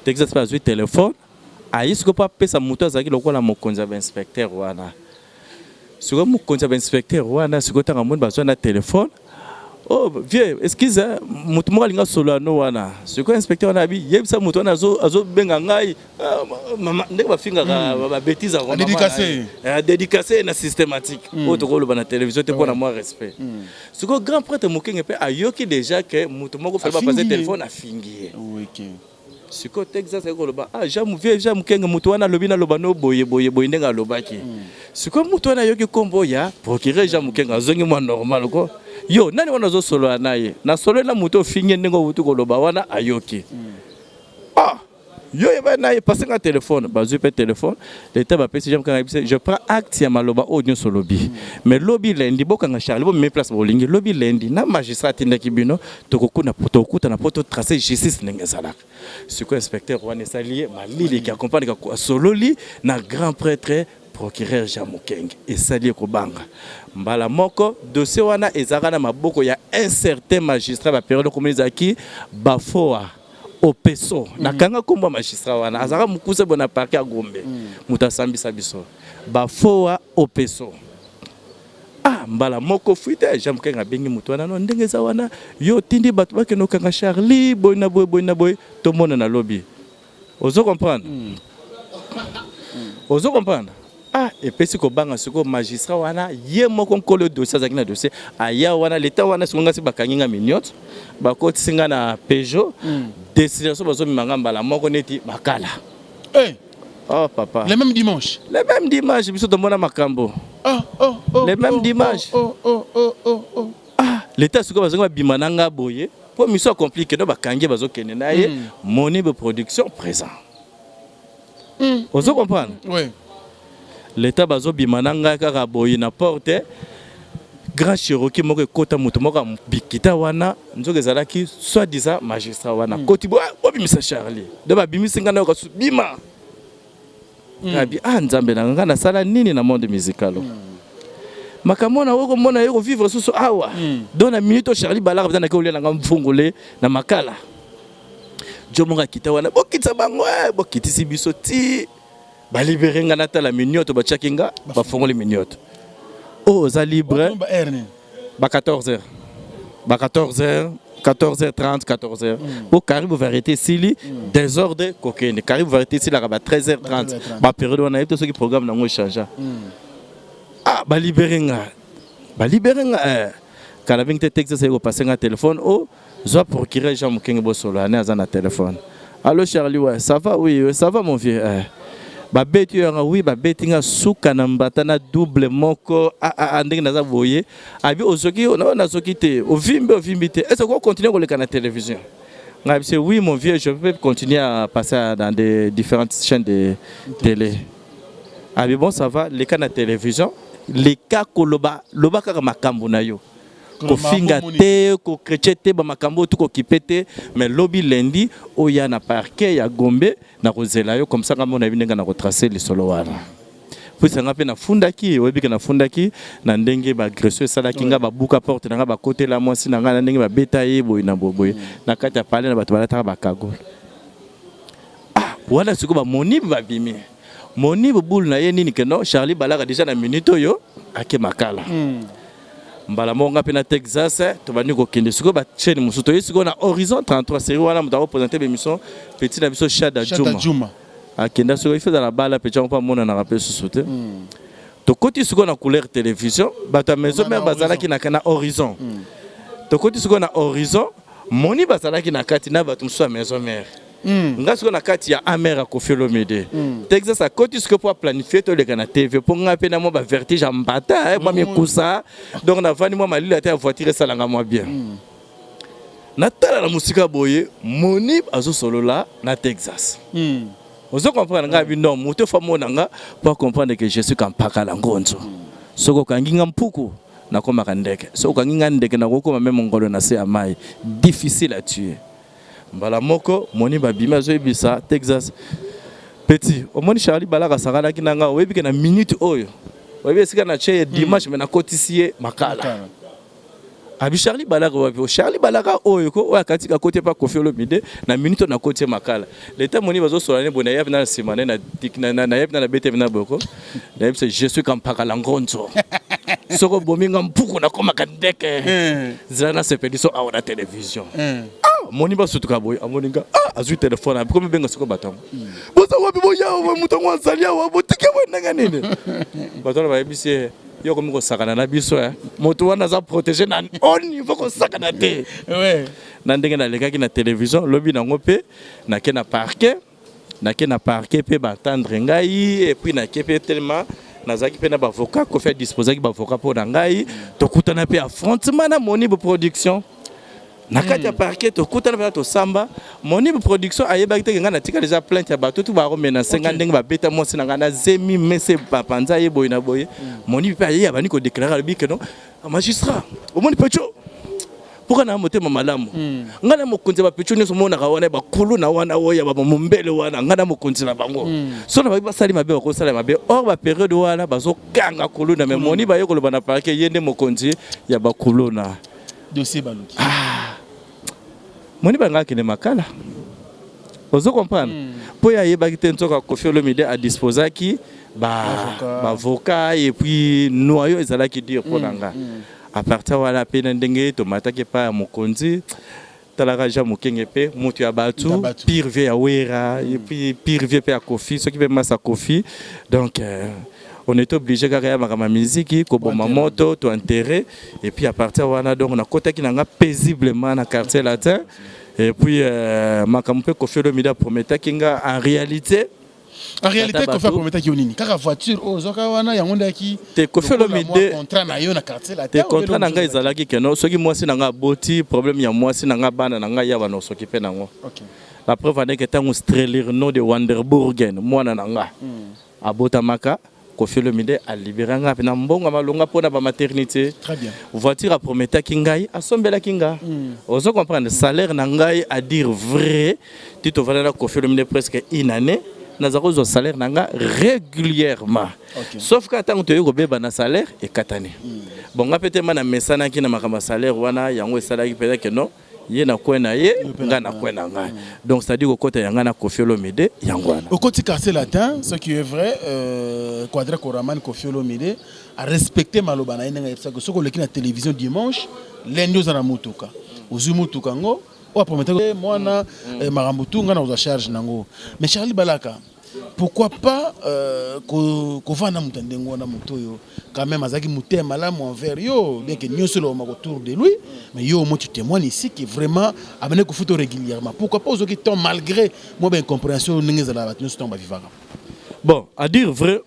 Texas mpe azwi telefone, aye sikoyo mpo apesa moto azalaki lokola mokonzi ya bainspecteur wana. Sikoyo mokonzi ya bainspecteur wana, sikoyo ntango amoni bazwa na telefone: "Oh vieux, excuse, moto moko alingi asolola no wana." Sikoyo inspecteur wana abi yebisa moto wana azobenga ngai. Ah, mama, ndenge bafingaka babêtises. Dédicacé. Dédicacé na systématique oyo tokoloba na télévision te mpo na mwa respect. Sikoyo grand prêtre Mokenge mpe ayoki déjà ke moto moko fale bapase Afingi ye. telefone, afingi ye. Sikoyo Texas ayaki koloba: "Ah, Jean, vieux Jean Mokenge, moto wana alobi naloba no boye boye boye." Ndenge alobaki, sikoyo moto wana ayoki nkombo ya procureur Jean Mokenge, azongi mwa normal ko: "Yo nani wana ozosolola na ye?" "Nasololi na moto ofingi ndenge owuti koloba wana." Ayoki: "Ah, yo yeba na ye, passe nga telefone." Bazwi mpe telefone leta, bapesi Jean Mokenge. Ayebisi: "Je prends acte ya maloba oyo nyonso olobi, mais lobi lundi bokanga Charlie, bomemi place bolingi. Lobi lundi na magistrat atindaki bino, tokokuna, tokokutana mpo totrace justice ndenge ezalaka." Sikoyo inspecteur wana esali ye malili, acomprendre ka asololi na grand prêtre procureur Jean Mokenge, esali ye kobanga. Mbala moko dossier wana ezalaka na maboko ya un certain magistrat. Bapériode komoni ezalaki Bafoa Opeso. Nakanga nkombo ya magistrat wana, azalaka mokuse boye na parquet ya Gombe, moto asambisa biso, Bafoa Opeso. Ah, mbala moko fuite. Jean Mokenge abengi moto wana: "No, ndenge eza wana, yo otindi bato bakende okanga Charlie boye na boye, boye na boye, tomona na lobi." Ozo comprendre? Ozo comprendre? Ah, epesi kobanga sikoyo magistrat wana ye moko nkolo dossier azalaki na dossier aya wana leta wana sikoyo nga si bakangi nga miniote bakotisi nga na Peugeot destination bazomema nga mbala moko neti makala. Hey. Oh papa. Le même dimanche. Le même dimanche biso tomona makambo. Oh, Le même oh, dimanche. Oh. Ah, leta sikoyo bazongi babima na nga boye mpo mission accompli kendo bakangi ye bazokende na ye Monibe production présent. Ozo comprendre? Oui. Leta bazobima na ngai kaka boye na porte Grand Cherokee moko ekota moto moko ya bikita wana nzoka ezalaki soit disant magistrat wana koti bo bobimisa Charlie donc babimisi ngai nayoka su bima abi ah nzambe na ngai nasala nini na monde musical makambo wana okomona ye kovivre susu awa donc na minute oyo Charlie Balaka mpenza nake kolia na ngai mvungule na makala jo moko akita wana bokitisa bango eh, bokitisi biso ti balibere nga natala minioto batiaki nga bafongoli minioto oyo oza libre Ba heure nini? Ba 14 heures, ba 14 heures, 14h30, 14h po Karibu Variété esili désordre kokende. Karibu Variété esilaka ba 13h30, ba période wana yebi te soki programme nango echangea. Ah, balibere nga, balibere nga eh. Kala mingi te Texas aye kopase nga telefone o zwa procureur Jean Mukenge bosolola ne aza na telefone. Allo Charlie, ouais, ça va? Oui, oui, ça va mon vieux eh. Babeti yo yanga? Oui, babeti nga suka na mbata na double moko. Ah, ah, ah, ndenge naza boye abi ozoki na nazoki te ovimbi ovimbi te, est-ce que continuer koleka na télévision? Ngai bise oui mon vieux, je peux continuer à passer dans des différentes chaînes de télé. Abi bon, ça va, leka na télévision, leka koloba loba kaka makambo na yo, kofinga te, kochrétien te, bamakambo oyo tokokipe te, mais lobi lundi oya na parquet ya Gombe na kozela yo, comme ça nga mona yebi ndenge na kotrace lisolo wana. Puisa nga mpe nafundaki, oyebi ke nafundaki na ndenge baagression esalaki nga, babuka porte na nga, bakotela mwasi na nga na ndenge babeta ye boye na boye na kati ya palais na bato balataka bacagoules. Ah, wana sikoyo bamonibe babimi monibe bule na ye nini ke non, Charlie Balaka déjà na minute oyo ake makala. Mbala moko nga mpe na Texas tobandi kokende sikoyo bachaîne mosusu, toye sikoyo na Horizon 33 série wana moto akopresente bémission petit na biso Shada Shada Juma. Juma. Akenda sikoyo ife ezala bala mpe tiango mpo amonanaka mpe susu te. Tokoti sikoyo na Couleur Télévision, bato ya Maison Na Mère bazalaki na Horizon. Tokoti sikoyo na Horizon, moni bazalaki na kati na bato mosusu ya Maison Mère. Nga sikoyo na kati ya amer ya Koffi Olomide. Texas akoti sikoyo mpo aplanifie toleka na TV mpo ngai mpe na mwa bavertige ya mbata mwa mikusa, donc navandi mwa malili ata ya voiture esalanga mwa bien. Natala na mosika boye moni azosolola na Texas. Ozo comprendre ngai bi non, moto fa mona nga po comprendre que je suis kampaka la ngonzo. Soki okangi nga mpuku nakomaka ndeke, soki okangi nga ndeke nakokoma meme ngolo na se ya mai, difficile à tuer. Mbala moko moni babimi azoyebisa Texas: petit, omoni Charlie Balaka asakanaki na nga, oyebi ke na minute oyo oyebi esika na tie ye dimanche me nakotisi ye makala. Abi Charlie Balaka wapi? O Charlie Balaka oyo ko oyo akati kakoti epa Koffi Olomide, na minute oyo nakoti ye makala. Leta moni bazosola ne boye, nayebi na nsima ne nayebi na nabeti na boko, nayebisa je suis kampaka la ngonzo, soki obomi nga mpuku nakomaka ndeke, nzela nasepeli so awa na télévision. Ah, moni basutuka boye, amoni nga, ah, azwi telefone akomi benga sikoyo bato yango: boza wapi? Boya, moto yango azali awa, botiki boye ndenge nini? Bato wana bayebisi ye: yo okomi kosakana na biso eh. Moto wana aza protégé na haut niveau, kosakana te. Na ndenge nalekaki na télévision lobi nango mpe nake na parquet, nake na parquet mpe baentendre ngai, et puis nake mpe tellement nazalaki mpe na baavocat, Kofi adisposaki baavocat mpo na ngai. Tokutana mpe affrontement na Monibe Production na kati ya parquet, tokutana mpenza tosamba. Monibe Production ayebaki teke ngai natika deja plainte ya bato tu bakomenacer ngai ndenge babeta mwasi na ngai na zemi mese bapanza ye boye na boye. Monibe mpe aye abandi kodéclarer, alobi ke non, magistrat, omoni pecho mpoka na motema malamu, ngai na mokonzi ya bapecho nyonso omonaka wana bakulu na wana oyo ya bamombele wana, ngai na mokonzi na bango. So na babi basali mabe bakosala mabe, or bapériode wana bazokanga kuluna, mais moni baye koloba na parquet ye nde mokonzi ya bakuluna. Dossier baluki. Moni banga akende makala, ozo comprendre, mpo ye ayebaki te nzoka Koffi Olomide adisposaki baavocat et puis noyo ezalaki dur mpo na nga. À partir wana mpe na ndenge tomataki epai ya mokonzi. Talaka Jean Mukenge pe mutu ya batu, pire vieux ya Werra et puis pire vieux pe ya Koffi, soki pe masa Koffi. Donc euh, on est obligé kaka ya makambo ya miziki koboma moto to enterrer et puis à partir wana donc nakotaki na nga paisiblement na quartier latin et puis euh, makambo pe Koffi Olomide aprometaki nga en réalité. En réalité, Koffi aprometaki yo nini? Kaka voiture oyo ozwaka wana yango nde ayaki Te Koffi Olomide contrat na yo na quartier latin. Te contrat na ngai ezalaki que non soki mwasi na ngai aboti problème ya mwasi na ngai bana na ngai ya bana osokipe nango. Okay. La preuve en est que tango Strelirno de Wanderburgen mwana na ngai abotamaka Koffi Olomide a libera nga na mbongo ya malonga pona ba maternité. Très bien. Voiture aprometaki ngai asombelaki nga. Ozo comprendre salaire na ngai à dire vrai ti tovanda na Koffi Olomide presque une année naza kozwa salaire na nga régulièrement. Okay. Sauf que ntango toyei kobeba na salaire ekatani. Bon nga mpe te ma namesanaki na makambo ya salaire wana yango esalaki mpenza ke non ye na coin na ye nga na coin na ngai. Donc c'est à dire kokota ya ngai na Koffi Olomide yango wana. Okoti quartier latin, ce qui est vrai, euh, Quadra Koraman Koffi Olomide a respecté maloba na ye ndenge ayebisaki soki oleki na télévision dimanche, lundi oza na motuka. Ozwi motuka yango, oyo aprometaki mwana eh, makambo tu ngai nakozwa charge nango. Mais Charlie Balaka, pourquoi pas euh, kovanda moto ya ndenge wana, moto oyo quand même azalaki motema malamu envers yo, bien que nyonso elobamaka autour de lui, mais yo au moins tu témoignes ici que vraiment abandaki kofuta régulièrement. Pourquoi pas ozwaki temps malgré mwa baincompréhension ndenge ezalaka bato nyonso ntango bavivaka? Bon, à dire vrai,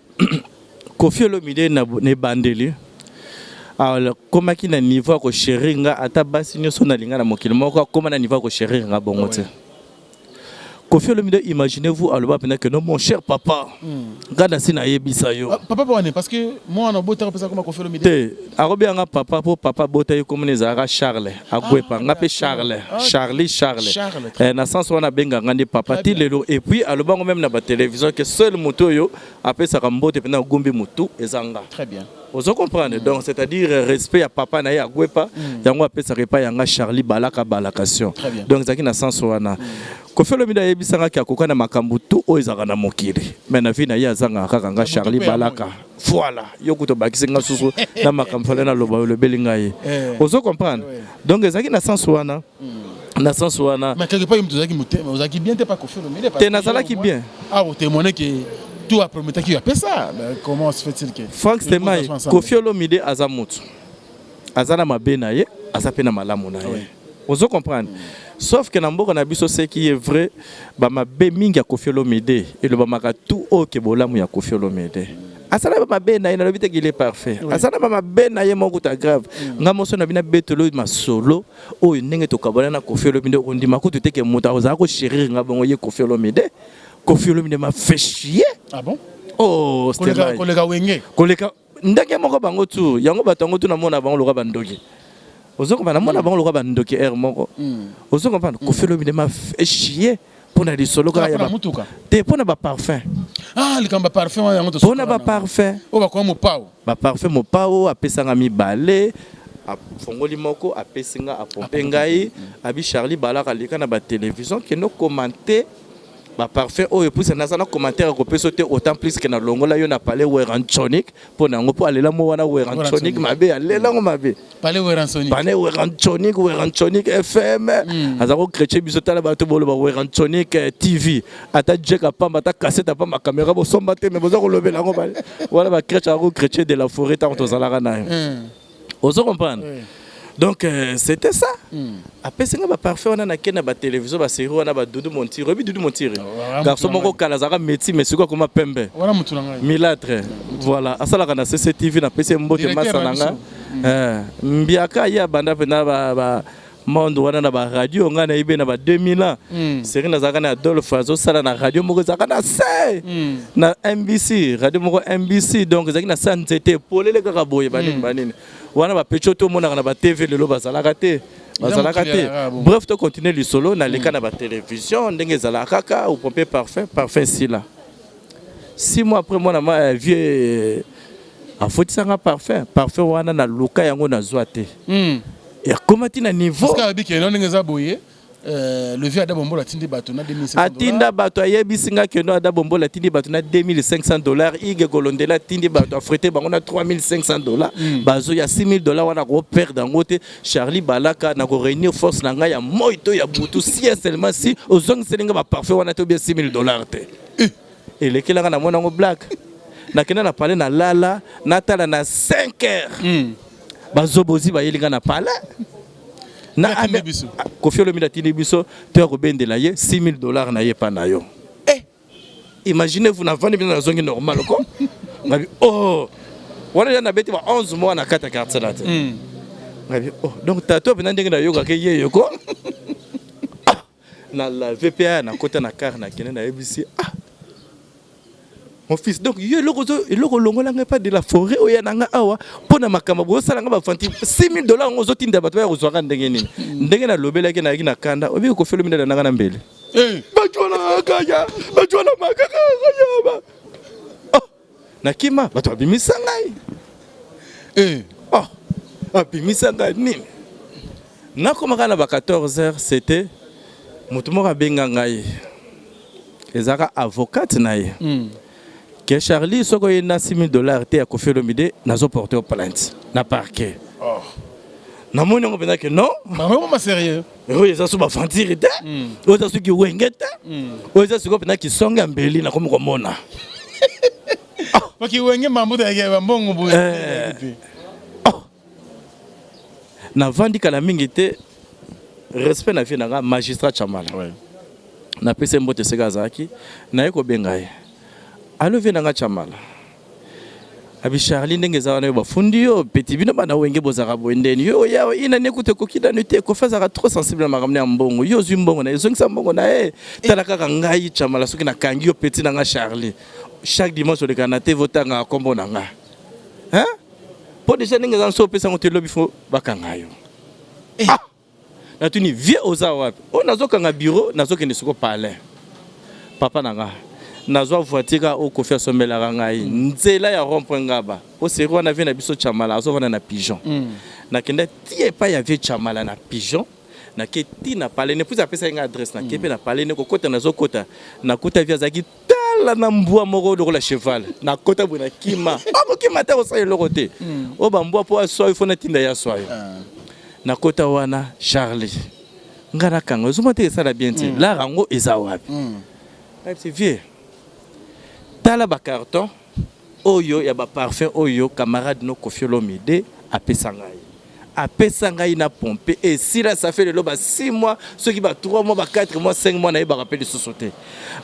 Koffi Olomide na ebandeli akomaki na niveau ya kochérir nga ata basi nyonso nalinga na mokili moko akoma na niveau ya kochérir nga bongo te. Koffi Olomide, imaginez-vous, aloba mpenza que non mon cher papa, nga nasi nayebisa yo. Ah, papa wana parce que mwana obotaka mpesa koma Koffi Olomide. Te, akobenga papa po papa abota ye komona ezalaka Charles Agwepa, nga mpe Charles, Ah, Charlie Charles. Charles, Eh, na sens wana abenga nga nde papa Très ti bien. lelo et puis alobango même na batélévision que seul moto oyo apesaka mbote mpenza agumbi motu eza nga. Très bien. Ozo comprendre? Donc c'est-à-dire respect ya papa na ye Agwepa yango apesaka epai ya nga Charlie Balaka Balakation. Très bien. Donc ezalaki na sens wana. Koffi Olomide ayebisangaki akoka na makambo tu oyo ezalaka na mokili. Mais na vie na ye azangaka kaka nga Charlie mpe ya Balaka. Voilà, yo kutu obakisi nga susu na makambo fale naloba olobeli ngai. Eh. Ozo comprendre? Donc ezalaki na sens wana. Na sens wana. Mais quelque part, ozalaki motema, ozalaki bien te pas Koffi Olomide. Te nazalaki bien. Ah, otémoigner que tout aprometaki yo apesa. Mais comment se fait-il que Frank Stemay, Koffi Olomide aza mutu. Aza na mabe na ye, aza pe na malamu na ye. Ozo comprendre? Sauf que na mboka na biso ce qui est vrai, ba mabe mingi ya Koffi Olomide elobamaka tout oyo ke bolamu ya Koffi Olomide. Asala ba mabe na ye, nalobi te qu'il est parfait. Asala ba mabe na ye moko kuta grave. Nga moso na bina betelo masolo oyo ndenge tokabwana na Koffi Olomide okondima kutu te ke moto akozala ko chérir nga bongo ye Koffi Olomide. Koffi Olomide m'a fait chier. Ah bon? Oh, Koleka Stemay. koleka Wenge. Koleka ndenge moko bango tu yango bato yango tu namona bango lokola bandoki. Ozo comprendre? Namona bango lokola bandoki air moko. Ozo comprendre? Koffi Olomide m'a fait chier mpona lisolo kaka ya Mpona ba motuka. te mpona ba parfum. Ah, likambo ya parfum wana yango Mpona ba parfum. Oyo bakoma mopao. Ba parfum mopao apesanga mibale afongoli moko apesi nga apompe ngai abi Charlie Balaka aleka na ba télévision kende commenter ba parfum oyo puisa naza na commentaire akopesa te autant plus que nalongola yo na palais Werransonic mpo na yango mpo alela mo wana Werransonic mabe alelango mabe. Palais Werransonic. Palais Werransonic, Werransonic FM. Aza ko chrétien biso tala bato boloba Werransonic TV. Ata Jack apamba ata cassette apamba caméra bosomba te mais boza kolobela yango bale. Wana ba chrétien ako chrétien de la forêt tant tozalaka na yo. Ozo comprendre? Donc c'était ça. Apesi nga ba parfum wana nake na ba télévision ba série wana ba Doudou Montiri. Oyebi Doudou Montiri? Garçon moko kala azalaka métis mais sikoyo akoma pembe. Wana mutu na ngai. Milatre. Voilà, asalaka na CCTV na pesi mbote Directeur masa na na nga. biso. Mbiaka ye abanda mpenza ba monde wana na ba radio nga nayebi na ba 2000 ans. Série nazalaka na Adolphe azosala na radio moko ezalaka na se na MBC, radio moko MBC donc ezalaki na sa nzete polele kaka boye banini banini. Wana ba pecho to monaka na ba TV lelo bazalaka te. Bazalaka mokili te. ya rabo. Bref, to continuer lisolo na leka na ba télévision ndenge ezalaka kaka ou pomper parfum, parfum sila. 6 mois après mwana ma vieux afotisanga parfum, parfum wana na luka yango nazwa te. Ekomati na niveau. Parce que abi ke ndenge eza boye. Le vieux Ada Bombola atindi bato na 2500. Atinda bato, ayebisi nga kendo Ada Bombola atindi bato na 2500 $. Ige Kolondela atindi bato, afrete bango na 3500 $. Bazoya 6000 $ wana, koperdre yango te. Charlie Balaka, na koréunir force na ngai ya moi to ya butu, si et seulement si ozongiseli nga baparfum wana te, obie 6000 $ te. Elekelanga, namona yango blague. Nakenda na palais, na lala, natala na 5 heures, bazobozi bayeli nga na palais na Atindi biso. Kofi Olomide atindi biso to ya kobendela ye 6000 $ na ye epa na yo. Imaginez-vous, navandi bino, nazongi normal ko ngabi, oh, wana ya nabeti ba 11 mois na kati ya quartier na te. Ngabi, oh, donc tato mpenza ndenge nayokaka ye yoko. Ah, na lave mpe aya, nakota na car, nakende, nayebisi: "Ah, mon fils, donc yo eloko eloko olongola ngai pas de la forêt oya na nga awa mpo na makambo boye, osala nga bafanti 6000 $ yango, ozotinda bato baya kozwaka ndenge nini?" Ndenge nalobelaki, nayaki na kanda. Obiki Kofi Olomide nanga na mbele. Bato wana kaya, bato wana makaka kayaba. Oh, nakima, bato babimisa ngai. Oh, abimisa ngai nini? Nakomaka na ba 14 heures, c'était moto moko abenga ngai, ezalaka avocate na ye, ke Charlie, soki oye na 6000 $ te ya Kofi Olomide, nazoporte yo plainte na parquet. Namoni yango mpenza ke non. Vraiment sérieux. Oyo eza so bavantire te, oyo eza soki wenge te, oyo eza sikoyo mpenza kisonge ya mbeli. Nakomi komona. Paki wenge mambuta ya bambongo boye. Oh. Navandi kala mingi te, respect na vie na nga, magistrat Chamala, napesi ye mbote esika azalaki. Naye kobenga ye: "Allô, vieux na nga Chamala." Abi: "Charlie, ndenge eza wana, yo bafundi yo peti, bino bana wenge bozalaka boye ndeni? Yo oya ina ne kutu ekoki nanu te. Kofi azalaka trop sensible na makambo ya mbongo. Yo ozwi mbongo na ye, ezongisa mbongo na ye. Tala kaka ngai Chamala, soki nakangi yo, peti na nga Charlie, chaque dimanche olekaka na TV, otangaka nkombo na nga, hein? Mpo déjà ndenge eza, so opesa yango te, lobi fo bakanga yo." Ah! Natuni: "Vieux, oza wapi?" "Oyo nazokanga bureau, nazokende siko palais." Papa na nga, nazwa voiture kaka oyo Kofi asombelaka ngai, nzela ya rond-point Ngaba po seri wana, vieux na biso Chamala azovanda na Pigeon. Nakenda ti epai ya vieux Chamala na Pigeon, nake ti na palais ne, puis apesaki ngai adresse. Nake mpe na palais ne, kokota, nazokota, nakuta vieux azalaki tala na mbwa moko lokola cheval. Nakota boye, nakima, akokima te, akosala eloko te. Oyo bambwa mpo aswa, ifo natinda ye aswa yo. Nakota wana: "Charlie, nga nakanga, ozomona te, esala bien te. Lar yango eza wapi?" Ayebisi: "Vieux, tala bacarton oyo ya baparfum oyo camarade no Kofi Olomide apesa ngai, apesa ngai na pompe esila. Ça fait lelo ba 6 mois, soki ba 3 mois, ba 4 mois, 5 mois, nayebaka mpe lisusu te.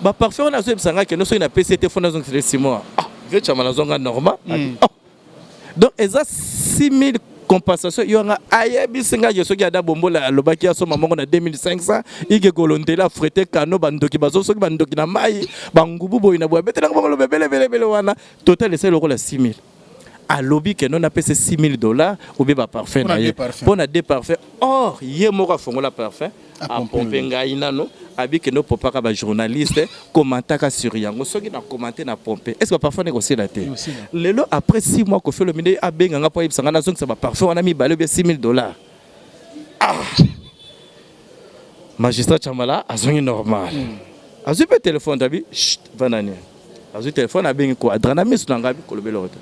Baparfum wana azoyebisa ngai kende, soki napesi ete, fo nazongisela 6 mois." Ah, vieux Chama, nazonga normal. Oh. Donc eza 6000 compensation yo nga ayebisi ngai ke soki Ada Bombola alobaki asomba moko na 2500, ike kolondela afrete kano, bandoki bazo, soki bandoki na mai, bangubu boye na boye, abetelanga bango loba ebele ebele ebele wana. Total esali lokola 6000. Alobi ke non, napesa 6000 $ obe baparfum na ye mpo na deux parfum. Or ye moko afongola parfum, apompe ngai nano, abi kende opopaka bajournaliste, komantaka sur yango. Soki na komante na pompe, est ce que baparfum ekosila te? Lelo après 6 mois, Kofi Olomide abenganga mpo ayebisa ngai nazongisa baparfum wana mibale obie 6000 $. Ah! Magistrat Chamala azongi normal, azwi mpe telefone, tabi vanani, azwi telefone, abengi ko adrana miso na ngai, abi kolobela te.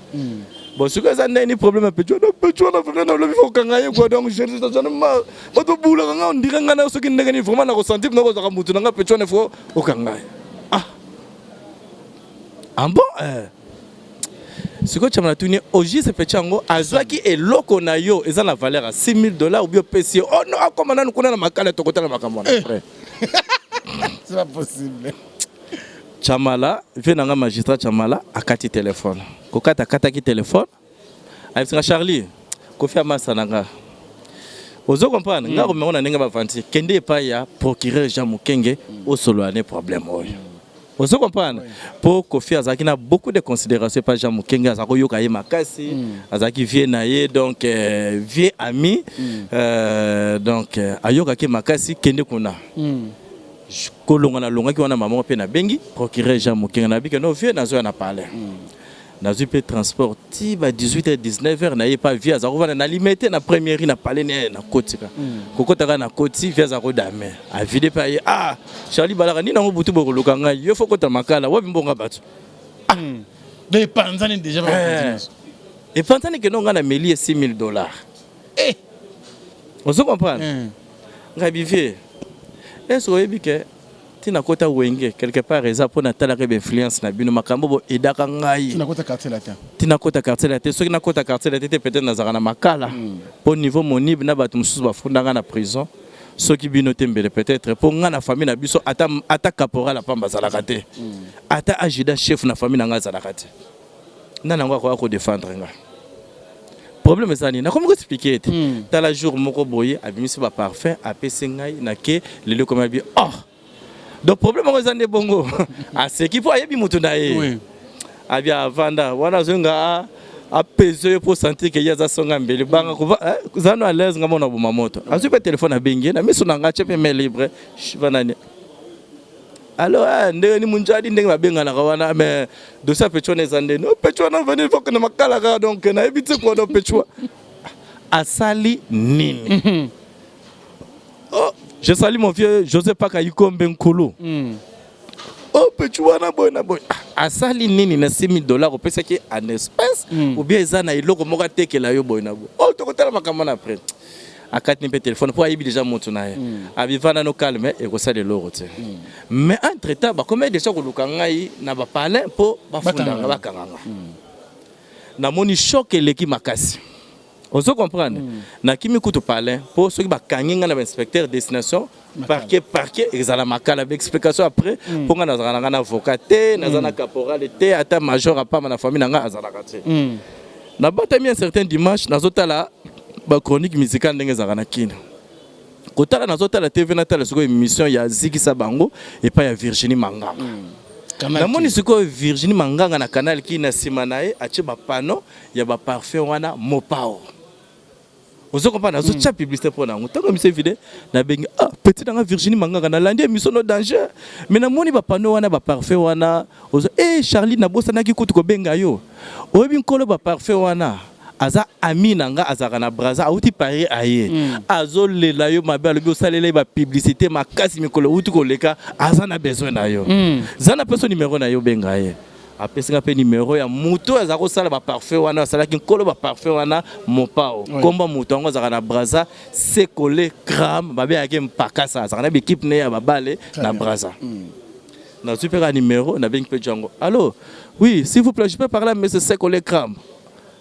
Bon, sikoyo eza ndeni problème ya petit wana. Petit wana vraiment nalobi fo okanga ye quoi. Donc j'en ai marre, bato bulaka nga, on dirait nga na soki ndenge nini. Vraiment nakosentir nakozaka mutu na nga. Petit wana fo okanga ye. Ah bon, eh. Sikoyo Tiama, natuni au juste, petit yango azwaki eloko na yo eza na valeur ya 6000 $ obi opesi ye? Oh non, akoma nanu kuna na makala, tokotala makambo wana après. C'est pas possible. Chamala, vieux na nga magistrat Chamala akati telefone. Kokata, akataki telefone, ayebisinga: "Charlie, Kofi amasa na nga, ozo comprendre nga komengo na ndenge bavanti, kende epai ya procureur Jean Mokenge, osolola ne problème oyo." Ozo comprendre, mpo Kofi azalaki na beaucoup de considération epai Jean Mokenge, azalaki koyoka ye makasi, azalaki vieux na ye, donc vieux ami, donc ayokaki makasi. Kende kuna. Kolonga nalongaki wana, mama mpe nabengi procureur Jean Mokenge, nabi ke no vieux, nazoya na palais. Nazwi mpe transport ti ba 18 h 19 h naye pa vie aza kovanda na limete na première rue na palais ne nakoti ka mm. Kokota kaka nakoti, vie aza kodame avide mpe aye: "Ah, Charlie Balaka, nini yango butu bokoluka ngai? Yo fo kota Makala, wapi mbonga bato?" Ah. Donc epanzani déjà. Eh. Epanzani keno ngai nameli ye 6000 $. Eh. Ozo comprendre? Ngai bivie, est ce oyebi ke ntina kota Wenge quelque part eza mpo natalaka bainfluence na bino, makambo bo edaka ngai? Tina kota Quartier Latin. Ntina kota Quartier Latin. Soki nakota Quartier Latin te, peut-être nazalaka na Makala, mpo niveau monibe na bato mosusu bafundanga na prison. Soki bino te, mbele peut-être, mpo ngai na famille na biso ata, ata caporal apamba azalaka te, ata adjudant chef na famille na ngai azalaka te. Nani yango akoka kodefendre ngai? Problème eza nini? Nakomi koexpliquer ete tala, jour moko boye abimisi baparfum, apesi ngai, nake lelo ekomi abi. Oh, donc problème yango eza nde bongo. Aseki mpo ayebi motu na ye. Abi avanda wana, azonga apese yo mpo sentir ke ye aza songa mbeli banga za no à l'aise. Nga mona boma moto, azwi mpe telefone, abengi ye na miso na nga, atie mpe main libre vanani: "Allo, eh, ndenge ni Munjadi?" Ndenge babenganaka wana. Mais dossier ya pecho wana eza ndeni? Oh, pecho wana veni fokende Makala kaka. Donc nayebi te quoi. Donc pecho asali nini? Oh, je salue mon vieux José Paka Ikombe Nkulu. Oh, pecho wana boye na boye. Ah, asali nini na 6000 $ opesaki en espèce ou bien eza na eloko moko atekela yo boye na boye? Oh, tokotala makambo na après. Akatini mpe telefone mpo ayebi déjà moto na ye. Abivanda no calme, ekosala eloko te. Mais entre temps bakomi déjà koluka ngai na bapalin mpo bafundanga, bakanga nga. Namoni choc eleki makasi, ozo comprendre? Nakimi kutu palin mpo soki bakangi ngai na bainspecteur, destination parquet. Parquet ezala Makala, baexplication après, mpo ngai nazalaka na ngai na avocat te, naza na caporal te, ata major apamba na famille na ngai azalaka te. Nabatami un certain dimanche, nazotala bachronique musicale ndenge ezalaka na Kina. Kotala, nazotala TV, natala sikoyo émission ya Zikisa Bango epai ya Virginie Manganga. Namoni sikoyo Virginie Manganga na Canal Ki, na nsima na ye atie bapano ya baparfum wana Mopao, ozo comprendre? Azotia publicité mpo na yango. Ntango émission evide, nabengi: "Ah, petit nanga Virginie Manganga, nalandi émission no danger, mais namoni bapano wana, baparfum wana." Ozo e Charlie, nabosanaki kutu kobenga yo. Oyebi nkolo baparfum wana aza ami na nga, azalaka na Braza, auti Paris, aye azolela yo mabe. Alobi osalela ye bapublicité makasi mikolo euti koleka, aza na besoin na yo. Za na peso numéro na yo, obenga ye. Apesi nga mpe numéro ya moto oyo aza kosala baparfum wana, asalaki nkolo baparfum wana Mopao. Komba moto yango azalaka na Braza, Sekole Cram, babengaki Mpakasa, azalaka na baekipe ne ya babale na Braza. Nazwi mpe kaka numéro, nabengi mpe Django: "Allo, oui, s'il vous plaît, je peux parler à monsieur Sekole Cram?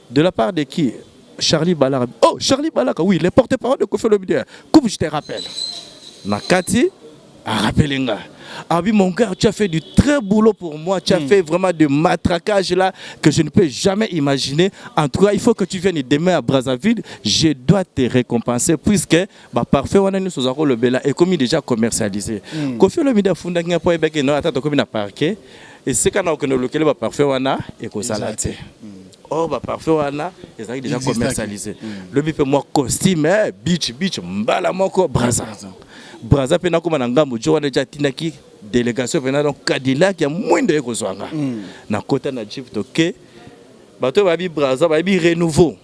De la part de qui? Charlie Balaka." "Oh, Charlie Balaka, oui, le porte-parole de Koffi Olomide. Coupe, je te rappelle." Nakati, arappelé nga. "Ah oui, mon gars, tu as fait du très boulot pour moi. Tu as fait vraiment de matraquage là que je ne peux jamais imaginer. En tout cas, il faut que tu viennes demain à Brazzaville. Je dois te récompenser puisque ba parfum wana nous sommes le bela est comme déjà commercialisé." Koffi Olomide afunda nga po ebeke no ata tokomi na parquet esika na okende olukeli ba parfum wana ekozala te. Or baparfum wana ezalaki déjà commercialisé. Lobi mpe mwa costume, eh, beach beach, mbala moko Braza. Braza mpe nakóma na ngambo jo wana deja atindaki délégation mpena, donc Cadillac ya mwindo ye kozwa nga. Nakota na jeep, toke. Bato oyo bayebi Braza bayebi Renouveau.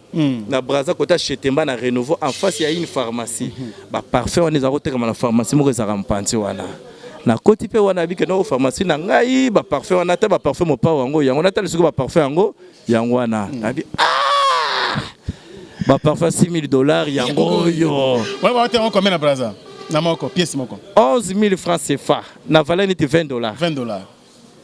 Na Braza kota Chetemba, na Renouveau, en face ya une pharmacie, baparfum wana ezala kotekama na pharmacie moko ezalaka mpanzi wana. Nakoti mpe wana, abike no pharmacie na ngai, baparfum wana, ata baparfum Mopao yango, yango natala sikoyo baparfum yango, yango wana. Nabi: "Ah, baparfum 6000 $ yango oyo." Ouais, ouais, combien na Braza? Na moko, pièce moko. 11 000 francs CFA, na valeur neti 20 $. 20 $.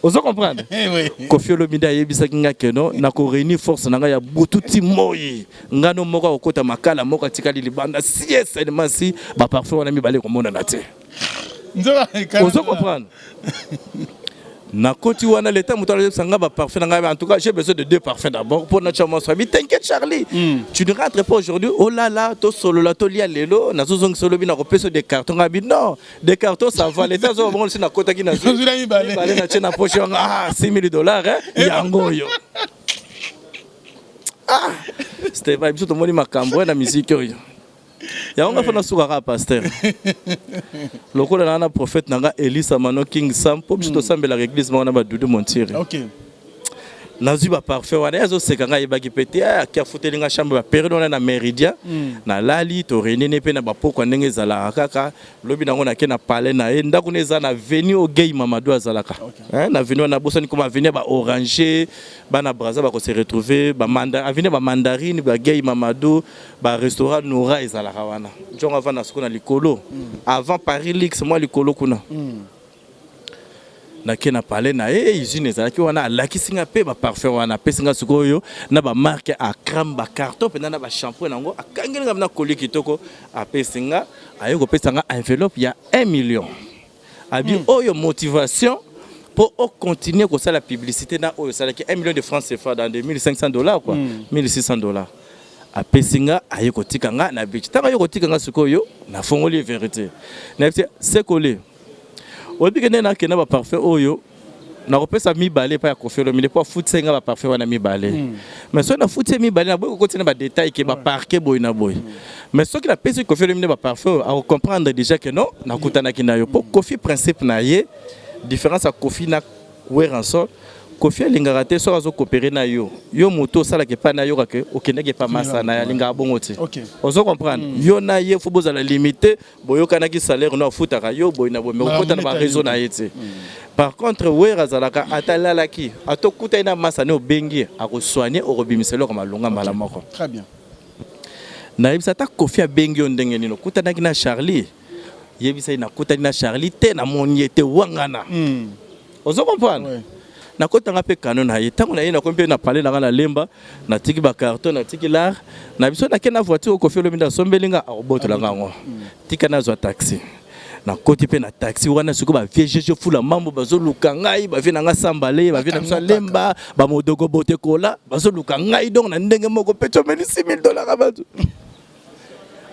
Ozo comprendre? Eh oui. Koffi Olomide ayebisaki nga keno nakoréunir force na ngai ya butu ti moi, ngano moko akokota Makala, moko atikali libanda. Si et seulement si baparfum wana mibale ekomonana te. Nzoka. Ozo comprendre? Nakoti wana, leta moto alobisa nga baparfum na ngai: "En tout cas, j'ai besoin de deux parfums d'abord pour natya mwasi." Abi: "T'inquiète, Charlie, tu ne rentres pas aujourd'hui. Oh là là, tosolola, tolia lelo, nazozongisa olobi, nakopesa des cartons." Nga abi: "Non, des cartons, ça va." Leta azoba bongo, lisi nakotaki. Nazwi na mibale. Mibale, natie na poche yango. Ah, 6000 $, hein, yango oyo. Ah, c'était biso tomoni makambo oyo na musique oyo. Yango nga fo nasukaka pasteur lokola na na prophète na nga Elisa Mano King Sam, mpo biso tosambelaka église moko na badudu Montire. Nazwi baparfum wana, ye azoseka ngai, ayebaki mpe te. Aki afuteli nga chambre baperiode wana na Méridien. Nalali, torenene mpe na bapokwa ndenge ezalaka kaka. Lobi nango nake na palais na ye, ndako na eza na avenue Ogei Mamadou azalaka. Hein, na avenue wana, bosani koma avenue ya baoranger, bana Braza bakose retrouver bamanda, avenue ya bamandarine, bagei Mamadou, barestaurant Nora ezalaka wana. Njongo avanda siko na likolo avant Paris Lix, mwa likolo kuna. Nake na palais na ye, usine ezalaki wana, alakisi nga mpe baparfum wana, apesi nga sikoyo na bamarque Akram, bacarton mpenza na bashampoing nango, akangeli nga na colis kitoko, apesi nga. Aye kopesa nga enveloppe ya 1 million, abi oyo motivation mpo ocontinue kosala publicité na oyo osalaki. 1 million de francs CFA dans 2500 $ quoi, 1600 $. Apesi nga, aye kotika nga na beach. Ntango aye kotika nga sikoyo, nafongoli vérité, nayebi te sekole oyebi ke nde nakenda baparfum oyo nakopesa mibale epai ya Koffi Olomide mpo afutisa nga baparfum wana mibale. Mais soki nafuti ye mibale, naboyi kokoti na badetail ke baparke boye na boye, mais soki napesi Koffi Olomide baparfum oyo, akocomprendre déjà ke non, nakutanaki na yo. Mpo Koffi, principe na ye, différence ya Koffi na Werrason, Koffi alingaka te soki azokopere na yo, yo moto osalaka epai na yoka ke okendaki epai masa na ye, alingaka bongo te. Ozo comprendre? Yo na ye fo bozala limité, boyokanaki salaire no afutaka yo boye na boye, mais okota na bareseau na ye te. Par contre Wera azalaka, ata alalaki, ata okutani na masa ne, obengi ye, akosoigne, okobimisa eloko malonga mbala moko. Très bien. Nayebisa ata Koffi abengi yo ndenge nini, okutanaki na Charlie, yebisa ye nakutani na Charlie te, namoni ye te, wangana. Ozo comprendre? Ouais. Nakotanga mpe kano na ye. Ntango na ye, nakomi mpe na palais na nga na Lemba, natiki bacarton, natiki lar na biso, nake na voiture. Koffi Olomide asombeli nga, akobotola nga yango. Tika nazwa taxi, nakoti mpe na taxi wana. Sikoyo bavieux GG Fula Mambo bazoluka ngai, bavieux na nga Sambale, bavieux na biso Alemba, bamodogo Botekola bazoluka ngai. Donc na ndenge moko mpe tiomeli 6000 $ ya bato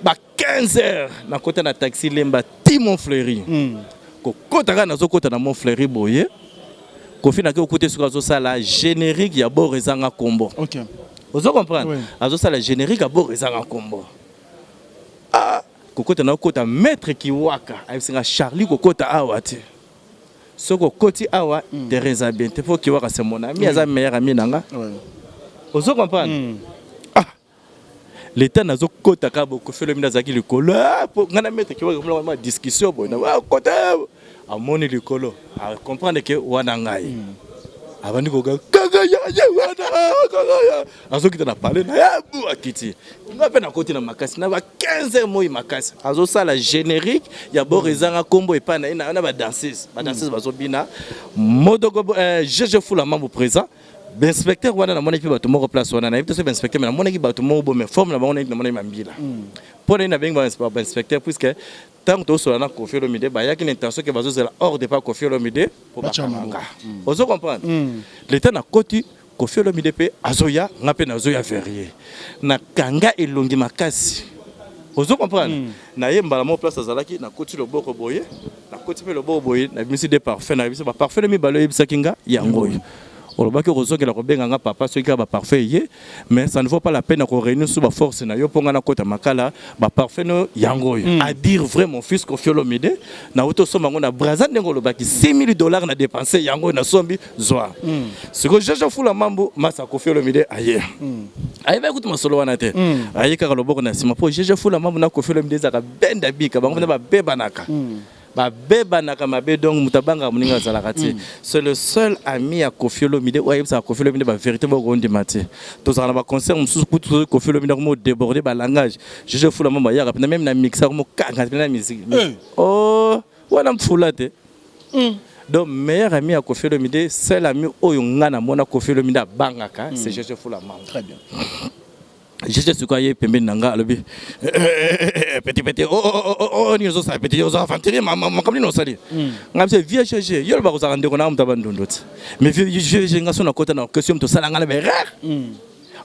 ba 15 heures, nakota na taxi Lemba ti Montfleury. Kokota kaka, nazokota na Montfleury boye, Koffi nake okuta soki azosala générique ya Bor ezanga kombo. Ozo comprendre? Oui. Azosala générique ya Bor ezanga kombo. Ah, kokota na okota, maître Kiwaka ayebisinga: "Charlie, kokota awa te. Soki okoti awa, terrain eza bien te." Mpo Kiwaka, c'est mon ami, aza meilleur ami na nga. Ozo comprendre? Ah, leta nazokota kaka boKoffi Olomide azalaki likolo. Ah, po ngai na maître Kiwaka komona ma discussion boye na ah, kota, amoni likolo, acomprendre ke wana ngai. Abandi koga kaka ya ye wana, kaka ya azokita na palais na ye bu akiti. Nga mpe nakoti na makasi na ba 15 heures moi makasi, azosala générique ya Bor ezanga nkombo epai na ye na badanseuse. Badanseuse bazobina modogo, GG Fula Mambo présent, bainspecteur wana. Namonaki mpe bato moko place wana, nayebi te soki bainspecteur, mais namonaki bato moko bo, mais forme na bango nayebi, namonaki mambila. Mpo na ye nabengi bainspecteur, puisque ntango tozosola na Koffi Olomide, bayaki na intention ke bazozela ordre pa Koffi Olomide mpo Batia bakanga. Ozo comprendre? Leta nakoti, Koffi Olomide mpe azoya, nga mpe nazoya verrier, nakanga elongi makasi. Ozo comprendre? Na ye mbala moko place azalaki, nakoti loboko boye, nakoti mpe loboko boye, nabimisi de parfum, nayebisi baparfum ne mibale oyebisaki nga yango oyo. Olobaki okozongela kobenga nga papa soki kaka baparfum eye, mais ça ne vaut pas la peine ya koréunir su baforce na yo mpo nga nakota makala. Baparfum no yango oyo. À dire vrai, mon fils Koffi Olomide, nauti osomba yango na Braza ndenge olobaki, 6000 $ na dépense, yango oyo nasombi, zwa. Sikoyo GG Fula Mambu, masa Koffi Olomide, aye, ayebaki kutu masolo wana te. Aye kaka loboko na nsima, mpo GG Fula Mambu na Koffi Olomide ezalaka benda bika bango mpena, babebanaka, babebanaka mabe. Donc moto abangaka moninga azalaka te. C'est le seul ami ya Koffi Olomide oyo ayebisaka Koffi Olomide bavérité moko ondima te. Tozalaka na baconcert mosusu kutu, soki Koffi Olomide akomi odéborde balangage, GG Fula Mambo ayaka mpena même na mixer, akomi okanga mpena na musique. Oh, wana mfula te. Donc meilleur ami ya Koffi Olomide, seul ami oyo nga namona Koffi Olomide abangaka, c'est GG Fula Mambo. Très bien. GG sikoyo aye pembeni na nga, alobi: "Petit, petit, oh, nini ozosala? Petit, oza aventurier, makambo nini osali?" Nga biso: "Vieux GG, yo loba kozala ndeko na moto abandondo te, mais vieux GG, nga so nakota na orchestre, moto osala nga na baerreur.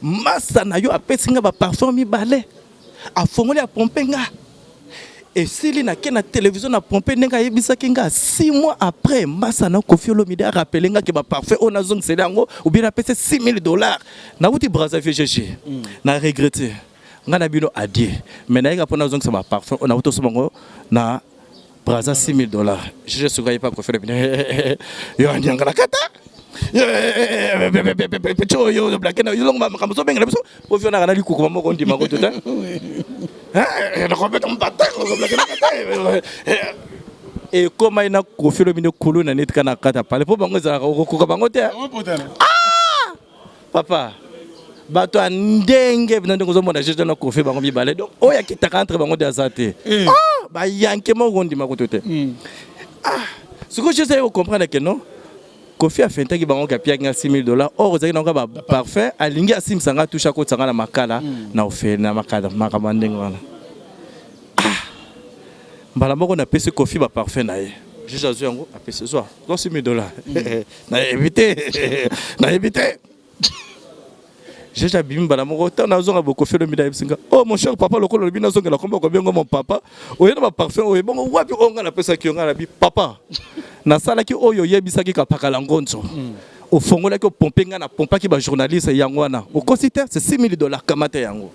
Masa na yo apesi nga baparfum mibale, afongoli, apompe nga, esili, nake na télévision na pompe ndenge ayebisaki nga. 6 mois après, masa na Koffi Olomide arapele nga ke baparfum oyo nazongiseli yango, ou bien napesi 6000 $, nauti Braza. Vieux GG, na regrette nga na bino adie, mais nayeka mpo nazongisa baparfum oyo nauti osomba yango na Braza, 6000 $." GG soki ayepa Koffi Olomide, yo andiangala kata. Petit oyo blake na yo makambo ozobengela biso po vieux naka na likukuma moko ondima ko te. Nakobeta mbata blake na kata. Ekomai na Koffi Olomide kuluna neti kaka na kati ya palais po bango ezalaka okokoka bango te. Ah! Papa, bato ya ndenge bino ndenge ozomona jeje na Koffi bango mibale, donc oyo akitaka entre bango de aza te. Ah, bayanke moko ondima kutu te. Ah, sikoyo jeje aye kocomprendre ke non, Koffi afentaki bango ke apiaki nga 6000 $, or ezalaki nango ba parfum, alingi asimbisa nga touche, akotisa nga na makala na ofele na makala, makambo ya ndenge wana. Ah, mbala moko napesi Koffi ba parfum na ye, juge azwi yango, apesi, zwa zwa 6000 $. Nayebi te, nayebi te. Juge abimi mbala moko. Ntango nazonga bo, Koffi Olomide ayebisi nga: "Oh mon cher papa, lokola olobi nazongela komba kobengo mon papa, oye na baparfum oyo, bongo wapi oyo ngai napesaki yo?" Ngai nabi: "Papa, nasalaki oyo oyebisaki kapakala ngonzo, ofongolaki, opompe ngai, napompaki bajournaliste, yango wana okosi te, c'est 6000 $, kamata yango."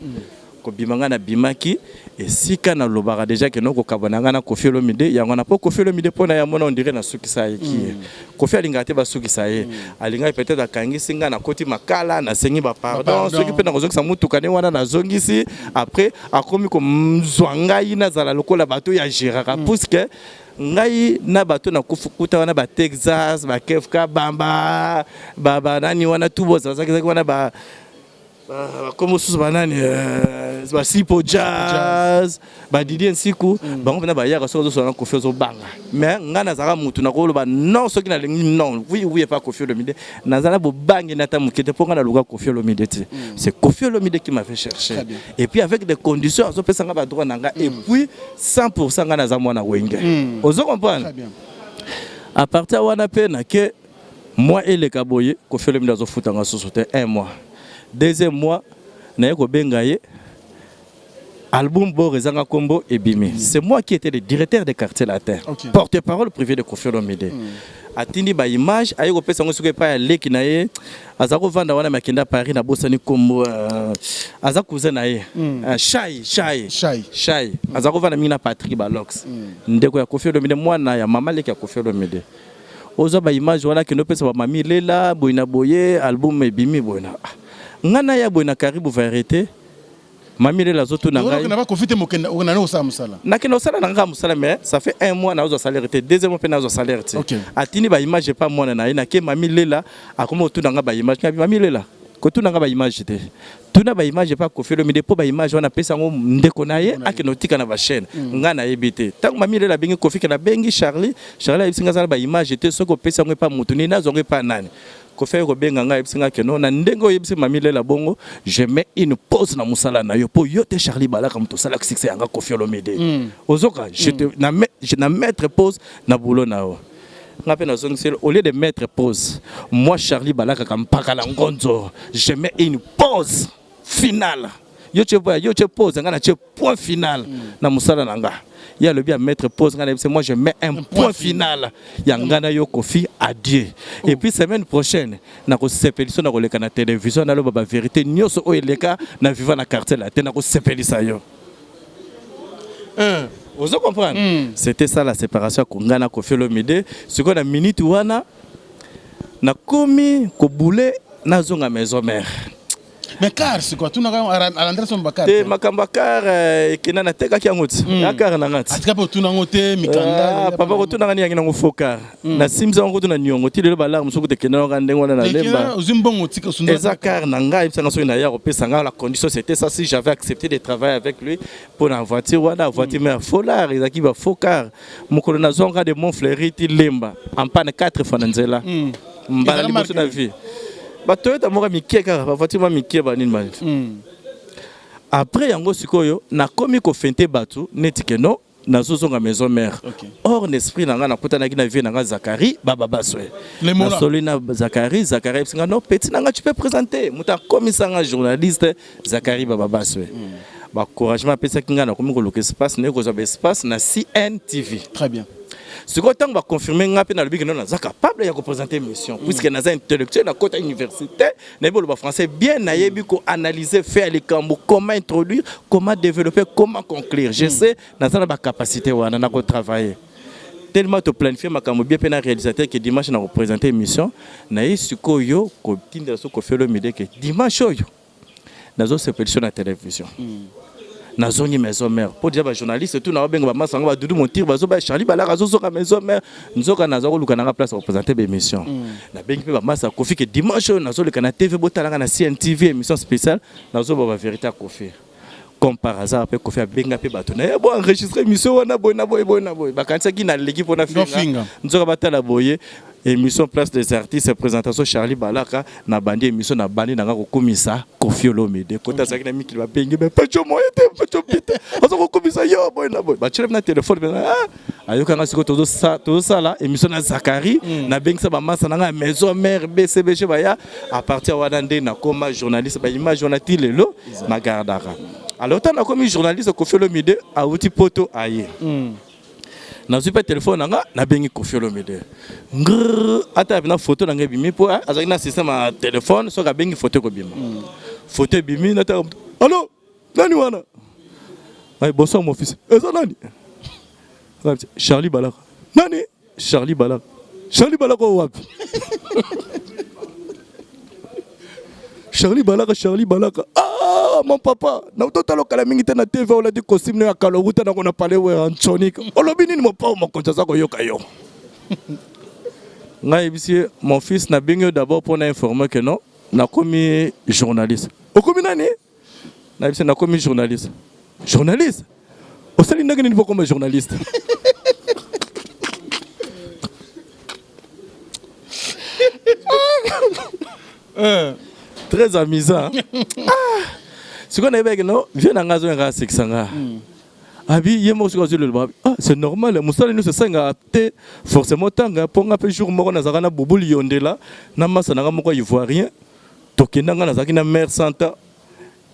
Kobima ngai nabimaki esika nalobaka déjà ke nokokaba na ngai na Koffi Olomide, yango wana, mpo Koffi Olomide mpo na ya mona on dirait nasukisa ye ki ye. Koffi alingaka te basukisa ye, alingaki peut-être akangisi ngai, nakoti makala, nasengi bapardon, soki mpe nakozongisa mutuka ne wana nazongisi. Après akomi kozwa ngai nazala lokola bato ya géraka, puisque ngai na bato nakuta wana, batexas, bakefka bamba, banani wana tu bozalaki wana, ba bakombo mosusu banani, basipo jazz, badidie nsiku, bango mpena bayaka. Soki ozosola na Koffi ozobanga, mais ngai nazalaka mutu nakoloba non soki nalingi, non, oui oui epa Koffi Olomide nazala bobangi na ata moke te, mpo ngai naluka Koffi Olomide te. C'est Koffi Olomide qui m'avait cherché et puis avec des conditions, azopesa nga badroit na nga et puis 100 ngai naza mwana Wenge, ozo comprendre? À partir wana mpe nake mois eleka boye, Koffi Olomide azofutanga susu te. Un mois, deuxième mois, naye kobenga ye, album Bor ezanga kombo ebimi. C'est moi qui étais le directeur de Quartier Latin, porte-parole privé de Koffi Olomide. Atindi baimage, aye kopesa yango soki epai ya leki na ye aza kovanda wana, me akenda Paris, nabosani nkombo, aza cousin na ye, Shai Shai. Shai. Shai aza kovanda mingi na Patrick Balox, ndeko ya Koffi Olomide, mwana ya mama leki ya Koffi Olomide. Ozwa baimage wana, akende opesa bamami lela boye na boye, album ebimi boye na. Ah, ngai naya boye na Karibu Vérité, mami lela azotuna ngai. Okenda bakofi te, mokenda okenda nde kosala mosala. Nakende kosala na nga mosala, mais ça fait un mois nazwa salaire te, deuxième mois mpe nazwa salaire te. Atindi baimage epa mwana na ye, nake, mami lela akomi kotuna nga baimage. Ngabi: "Mami lela, kotuna nga baimage te, tuna baimage epa Koffi Olomide, mpo baimage wana apesa yango ndeko na ye, akende kotika na bachaîne, ngai nayebi te." Ntango mami lela abengi Koffi ke nabengi Charlie, Charlie ayebisi nga aza na baimage te, soki opesi yango epa motu nini, nazwa yango epa nani. Koffi aye kobenga ngai, ayebisi nga ke non, na ndenge oyebisi mami lela bongo, je mets une pause na mosala na yo, mpo yo te Charlie Balaka moto osalaki succès yanga Koffi Olomide, ozoka je te je na mettre pause na boulot na yo. Nga mpe nazongiseli: "Au lieu de mettre pause, moi Charlie Balaka mpaka na ngonzo, je mets une pause finale. Yo tie boya, yo tie pause, nga na tie point final na mosala na nga." Ye alobi ya mettre pause, nga nayebisi: "Moi je mets un point final ya nga na yo Koffi, adieu." Et puis semaine prochaine nakosepelisa, na koleka na télévision, naloba bavérité nyonso oyo eleka na Viva na Quartier Latin, nakosepelisa yo. Ozo comprendre? C'était ça la séparation ya nga na Koffi Olomide. Sikoyo na minute wana nakomi kobule, nazonga maison mère. Mais car sikoyo atunaka, alandela so bakar? Te, makambo ya car ekenda, natekaki yango ti ya car na nga ti. Atika mpe otuna yango te, mikanda? Ah, papa, kotunaka ni yangi nango faux car, nasimisa yango kutu na niongo ti lelo, balare mosuku tekenda nango ndenge wana na lemba. Ozwi mbongo, tika osunda. Eza car na ngai, ayebisanga soki naya kopesa ngai, la condition c'était ça, si j'avais accepté de travailler avec lui mpo na voiture wana, voiture mais folar ezalaki ba faux car. Mokolo nazwanga de Montfleury ti Lemba en panne quatre fois na nzela, mbala Ezala liboso na marque? vie, batoyota moko ya mike kaka, bavoiture mwa mike, banini banini. Après yango sikoyo nakomi kofente bato neti ke non, nazozonga maison mère. Or na esprit na ngai nakutanaki na vie na ngai Zakari Bababaswe. Les Mola. Nasoli na Zakari, Zakari ayebisi nga: "Non, petit na nga, tu peux présenter." Moto akomisa nga journaliste, Zakari Bababaswe. Baencouragement apesaki ngai, nakomi koluka espace, naye kozwa baespace na CNTV. Très bien. Sikoyo ntango baconfirme nga mpe nalobi ke non, naza capable ya koprésente émission, puisque naza intellectuel, nakota université, nayebi oloba français bien, nayebi koanalyser fait ya likambo, comment introduire, comment développer, comment conclure. Je sais, naza na bacapacité wana na kotravailler. Tellement to planifier makambo bien pe na réalisateur que dimanche na ko présenter émission na ye sikoyo kotindela so Koffi Olomide que dimanche oyo nazo sepeliso na télévision. Nazongi maison mère po déjà ba journaliste tout na babenga ba masa ba Doudou Montir bazo ba Charlie Balaka azozoka maison mère nzoka naza koluka nanga place ya kopresente ba émission. Nabengi mpe ba masa Koffi que dimanche oyo nazoleka na TV, botalanga na CNTV émission spéciale, nazoba ba vérité ya Koffi. Comme par hasard mpe Koffi abenga mpe bato na ye bo enregistre émission wana boye na boye boye na boye, bakanisaki naleki mpona finga, nzoka batala boye émission Place des artistes, présentation Charlie Balaka. Na bandi émission, na bandi nanga kokumisa Koffi Olomide kota azalaki na mikili, babengi me Pacho moye te, Pacho pite aza kokumisa yo boye na boye, batiela na telefone mpe ayokanga. Sikoyo tozosala émission na Zakari, nabengisa bamasa nanga ya maison mère BCBG baya. À partir wana nde nakoma journaliste. Baimage wana ti lelo nagardaka. Alors ntango nakomi journaliste, Koffi Olomide awuti Poto aye, nazwi mpe telefone na nga, nabengi Koffi Olomide ngrr, ata na foto na ngai ebimi mpo azalaki na système ya telefone, soki abengi foto ekobima. Foto ebimi, nataka allo, nani wana? Ay, bonsoir mon fils, eza nani? Charlie Balaka. Nani? Charlie Balaka. Charlie Balaka oyo wapi? Charlie Balaka, Charlie Balaka, ah mon papa, nautotala okala mingi te na TV, olati costume no ya kala, outa nango na palais Werrasonik. Olobi nini? Mopao mokonzi aza koyoka yo. Ngai yebisi ye: mon fils, nabengi yo d'abord mpona informer que non, nakomi journaliste. Okomi nani? Nayebisi, nakomi journaliste. Journaliste? Osali ndenge nini mpo okoma journaliste? Très amusant. Ah! Sikoyo nayebaki no vieux na ngai azoyanga asekisa nga. Abi ye moko soki azwi lelo, ah c'est normal, mosala nyonso esengaka te forcément tanga. Mpo nga mpe jour moko nazalaka na Bubuli Yondela na masa na nga moko ivoirien, tokenda, nga nazalaki na mare santa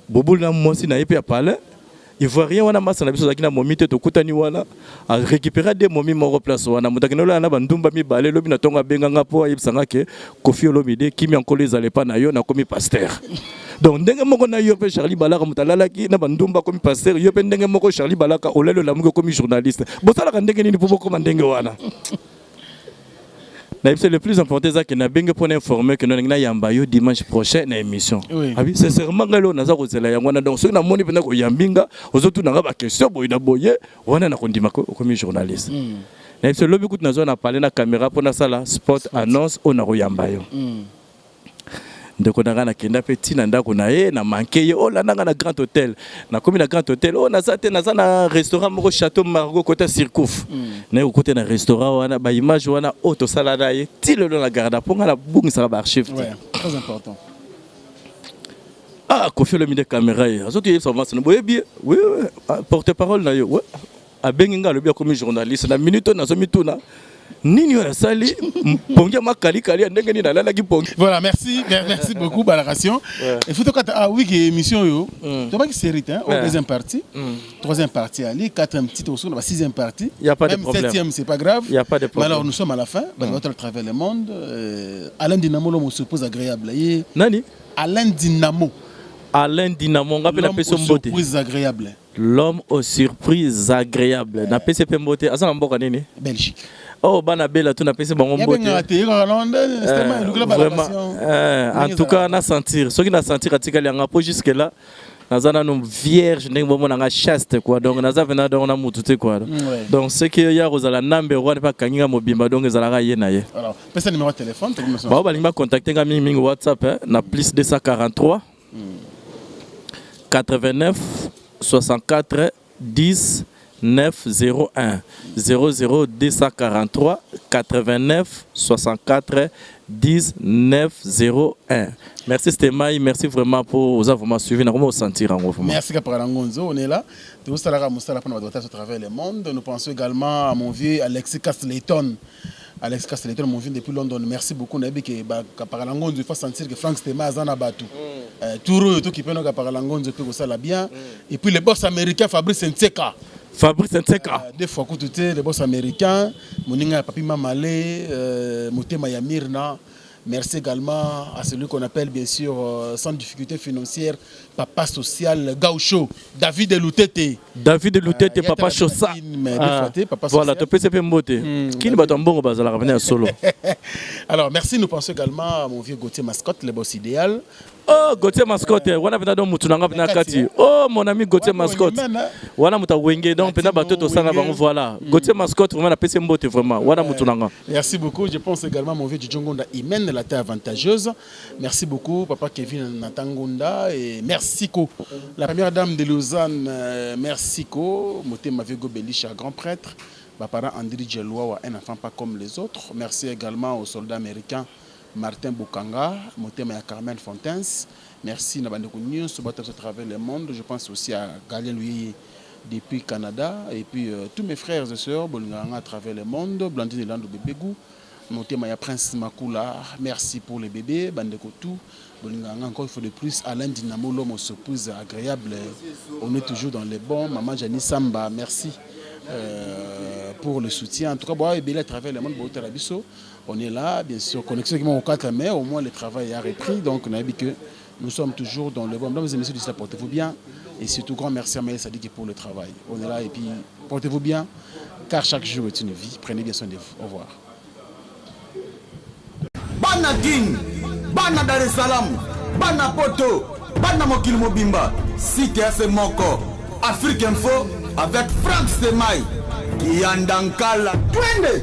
Bubuli na mwasi na ye mpe ya palin ivoirien wana, masa na biso azalaki na momi te. Tokutani wana, arécupéra de momi moko place wana, moto akende olala na bandumba mibale. Elobi na ntongo abenganga mpo ayebisanga ke Koffi Olomide, kimia nkolo ezala epa na yo, nakomi pasteur. Donc ndenge moko na yo mpe Charlie Balaka, moto alalaki na bandumba akomi pasteur, yo mpe ndenge moko Charlie Balaka, olali olamuki okomi journaliste. Bosalaka ndenge nini mpo bokoma ndenge wana? Nayebi, le plus important eza ke nabenge mpona informer ke nalingi nayamba yo dimanche prochain na émission. Abi sincèrement, ngai lelo naza kozela yango wana. Donc soki namoni mpenza koyambi nga, ozotuna nga baquestion boye na boye wana, nakondima okomi journaliste. Nayebi so lobi kutu nazwa na pale na caméra mpo nasala spot annonce oyo nakoyamba yo. Ndeko na ngai, nakenda mpe ntina ndako na ye, na manke ye, olanda ngai na Grand Hôtel. Nakomi na Grand Hôtel, oyo naza te, naza na restaurant moko Château Margot kota Surcouf. Naye kokota na restaurant wana, baimage wana oyo tosala na ye ti lelo na garda, mpo ngai nabungisaka baarchive te. Très important. Ah, Koffi Olomide, caméra ye azotoyebisa masano, boyebi ye? Oui, porte parole na yo. Abengi ngai, alobi akomi journaliste. Na minute oyo nazomituna nini oyo asali pongi ya makalikali ya ndenge nini alalaki pongi. Voilà, merci, merci beaucoup Balaration. Il faut que ah oui que émission yo tobaki série hein, au deuxième partie, troisième partie ali, quatrième titre aussi, la sixième partie. Y a pas de même problème. Septième, c'est pas grave. Y a pas de problème. Mais alors nous sommes à la fin, bah, à travers le monde, Alain Dynamo, l'homme surprise agréable. Et nani? Alain Dynamo. Alain Dynamo, nga mpe napesi mbote. Surprise agréable. L'homme aux surprises agréables, napesi mpe mbote. Aza na mboka nini? Belgique. Oh, bana bela tu, napesi bango mbote vraiment. En tout cas na sentir, soki na sentir atikali yanga mpo jusque là naza nano vierge, ndenge bomonanga chaste quoi. Donc naza vena donc na mutu te quoi. Donc ce que ya kozala nambe wana mpe akangi nga mobimba, donc ezalaka ye na ye. Pesa numéro de téléphone. Bao balingi bacontacte nga mingimingi, WhatsApp na plus 243 89 64 10 901 00 243 89 64 10 901. Merci Stemay, merci vraiment pour vous avoir vraiment suivi. Nous sentir en vraiment. Merci Kaparangonzo, on est là. Tout ça à travers le monde. Nous pensons également à mon vieux Alexis Castleton. Alex Castleton, mon vieux depuis London. Merci beaucoup. Nayebi que Kaparangonzo, il faut sentir que Franck Stemay aza na batu. Touro tout qui peut Kaparangonzo peut ça la bien. Et puis le boss américain Fabrice Ntseka. Fabrice Ntseka. Deux fois kutu te, le boss américain, moninga ya Papi Mamale, motema ya Mirna. Merci également à celui qu'on appelle bien sûr euh, sans difficulté financière, papa social Gaucho, David Lutete. David Lutete, euh, papa Chosa. Ah, papa voilà, topesi pe mbote. Kini bato mbongo bazalaka pene ya solo. Alors merci, nous pensons également à mon vieux Gauthier Mascotte, le boss idéal. Oh Gauthier Mascotte, wana pena donc mutu nanga pena kati. Oh mon ami Gauthier Mascotte. Wana mutu wenge donc pena bato to sanga bango voilà. Gauthier Mascotte vraiment na pesi mbote vraiment. Wana mutu nanga. Merci beaucoup, je pense également à mon vieux Djongonda Imen, la terre avantageuse. Merci beaucoup papa Kevin Natangonda et merci ko. La première dame de Lausanne, euh, merci ko. Motema Vigo Belisha, grand prêtre. Bapara Andri Djeloua, un enfant pas comme les autres. Merci également aux soldats américains Martin Bukanga, motema ya Carmen Fontaines. Merci na bandeko nyonso bato à travers le monde. Je pense aussi à Galien Luyeye depuis Canada et puis euh, tous mes frères et sœurs bolinganga à travers le monde, Blandine Elando Bebegu, motema ya Prince Makula. Merci pour les bébés, bandeko tout. Bolinganga encore une fois de plus Alain Dinamo l'homme aux surprises agréable. On est toujours dans les bons. Maman Jani Samba, merci. Euh, pour le soutien. En tout cas, bon, à travers le monde, biso. On est là, bien sûr, connexion qui au 4 mai, au moins le travail a repris. Donc, on a vu que nous sommes toujours dans le bon. Mesdames et messieurs, d'ici là, portez-vous bien. Et surtout, grand merci à Maël Sadiki pour le travail. On est là et puis portez-vous bien, car chaque jour est une vie. Prenez bien soin de vous. Au revoir. Bana Kin, Bana Dar es Salaam, Bana Poto, Bana Mokili Mobimba, site ya se moko, Afrique Info avec Franck Stemay, Kiyandankala, twende!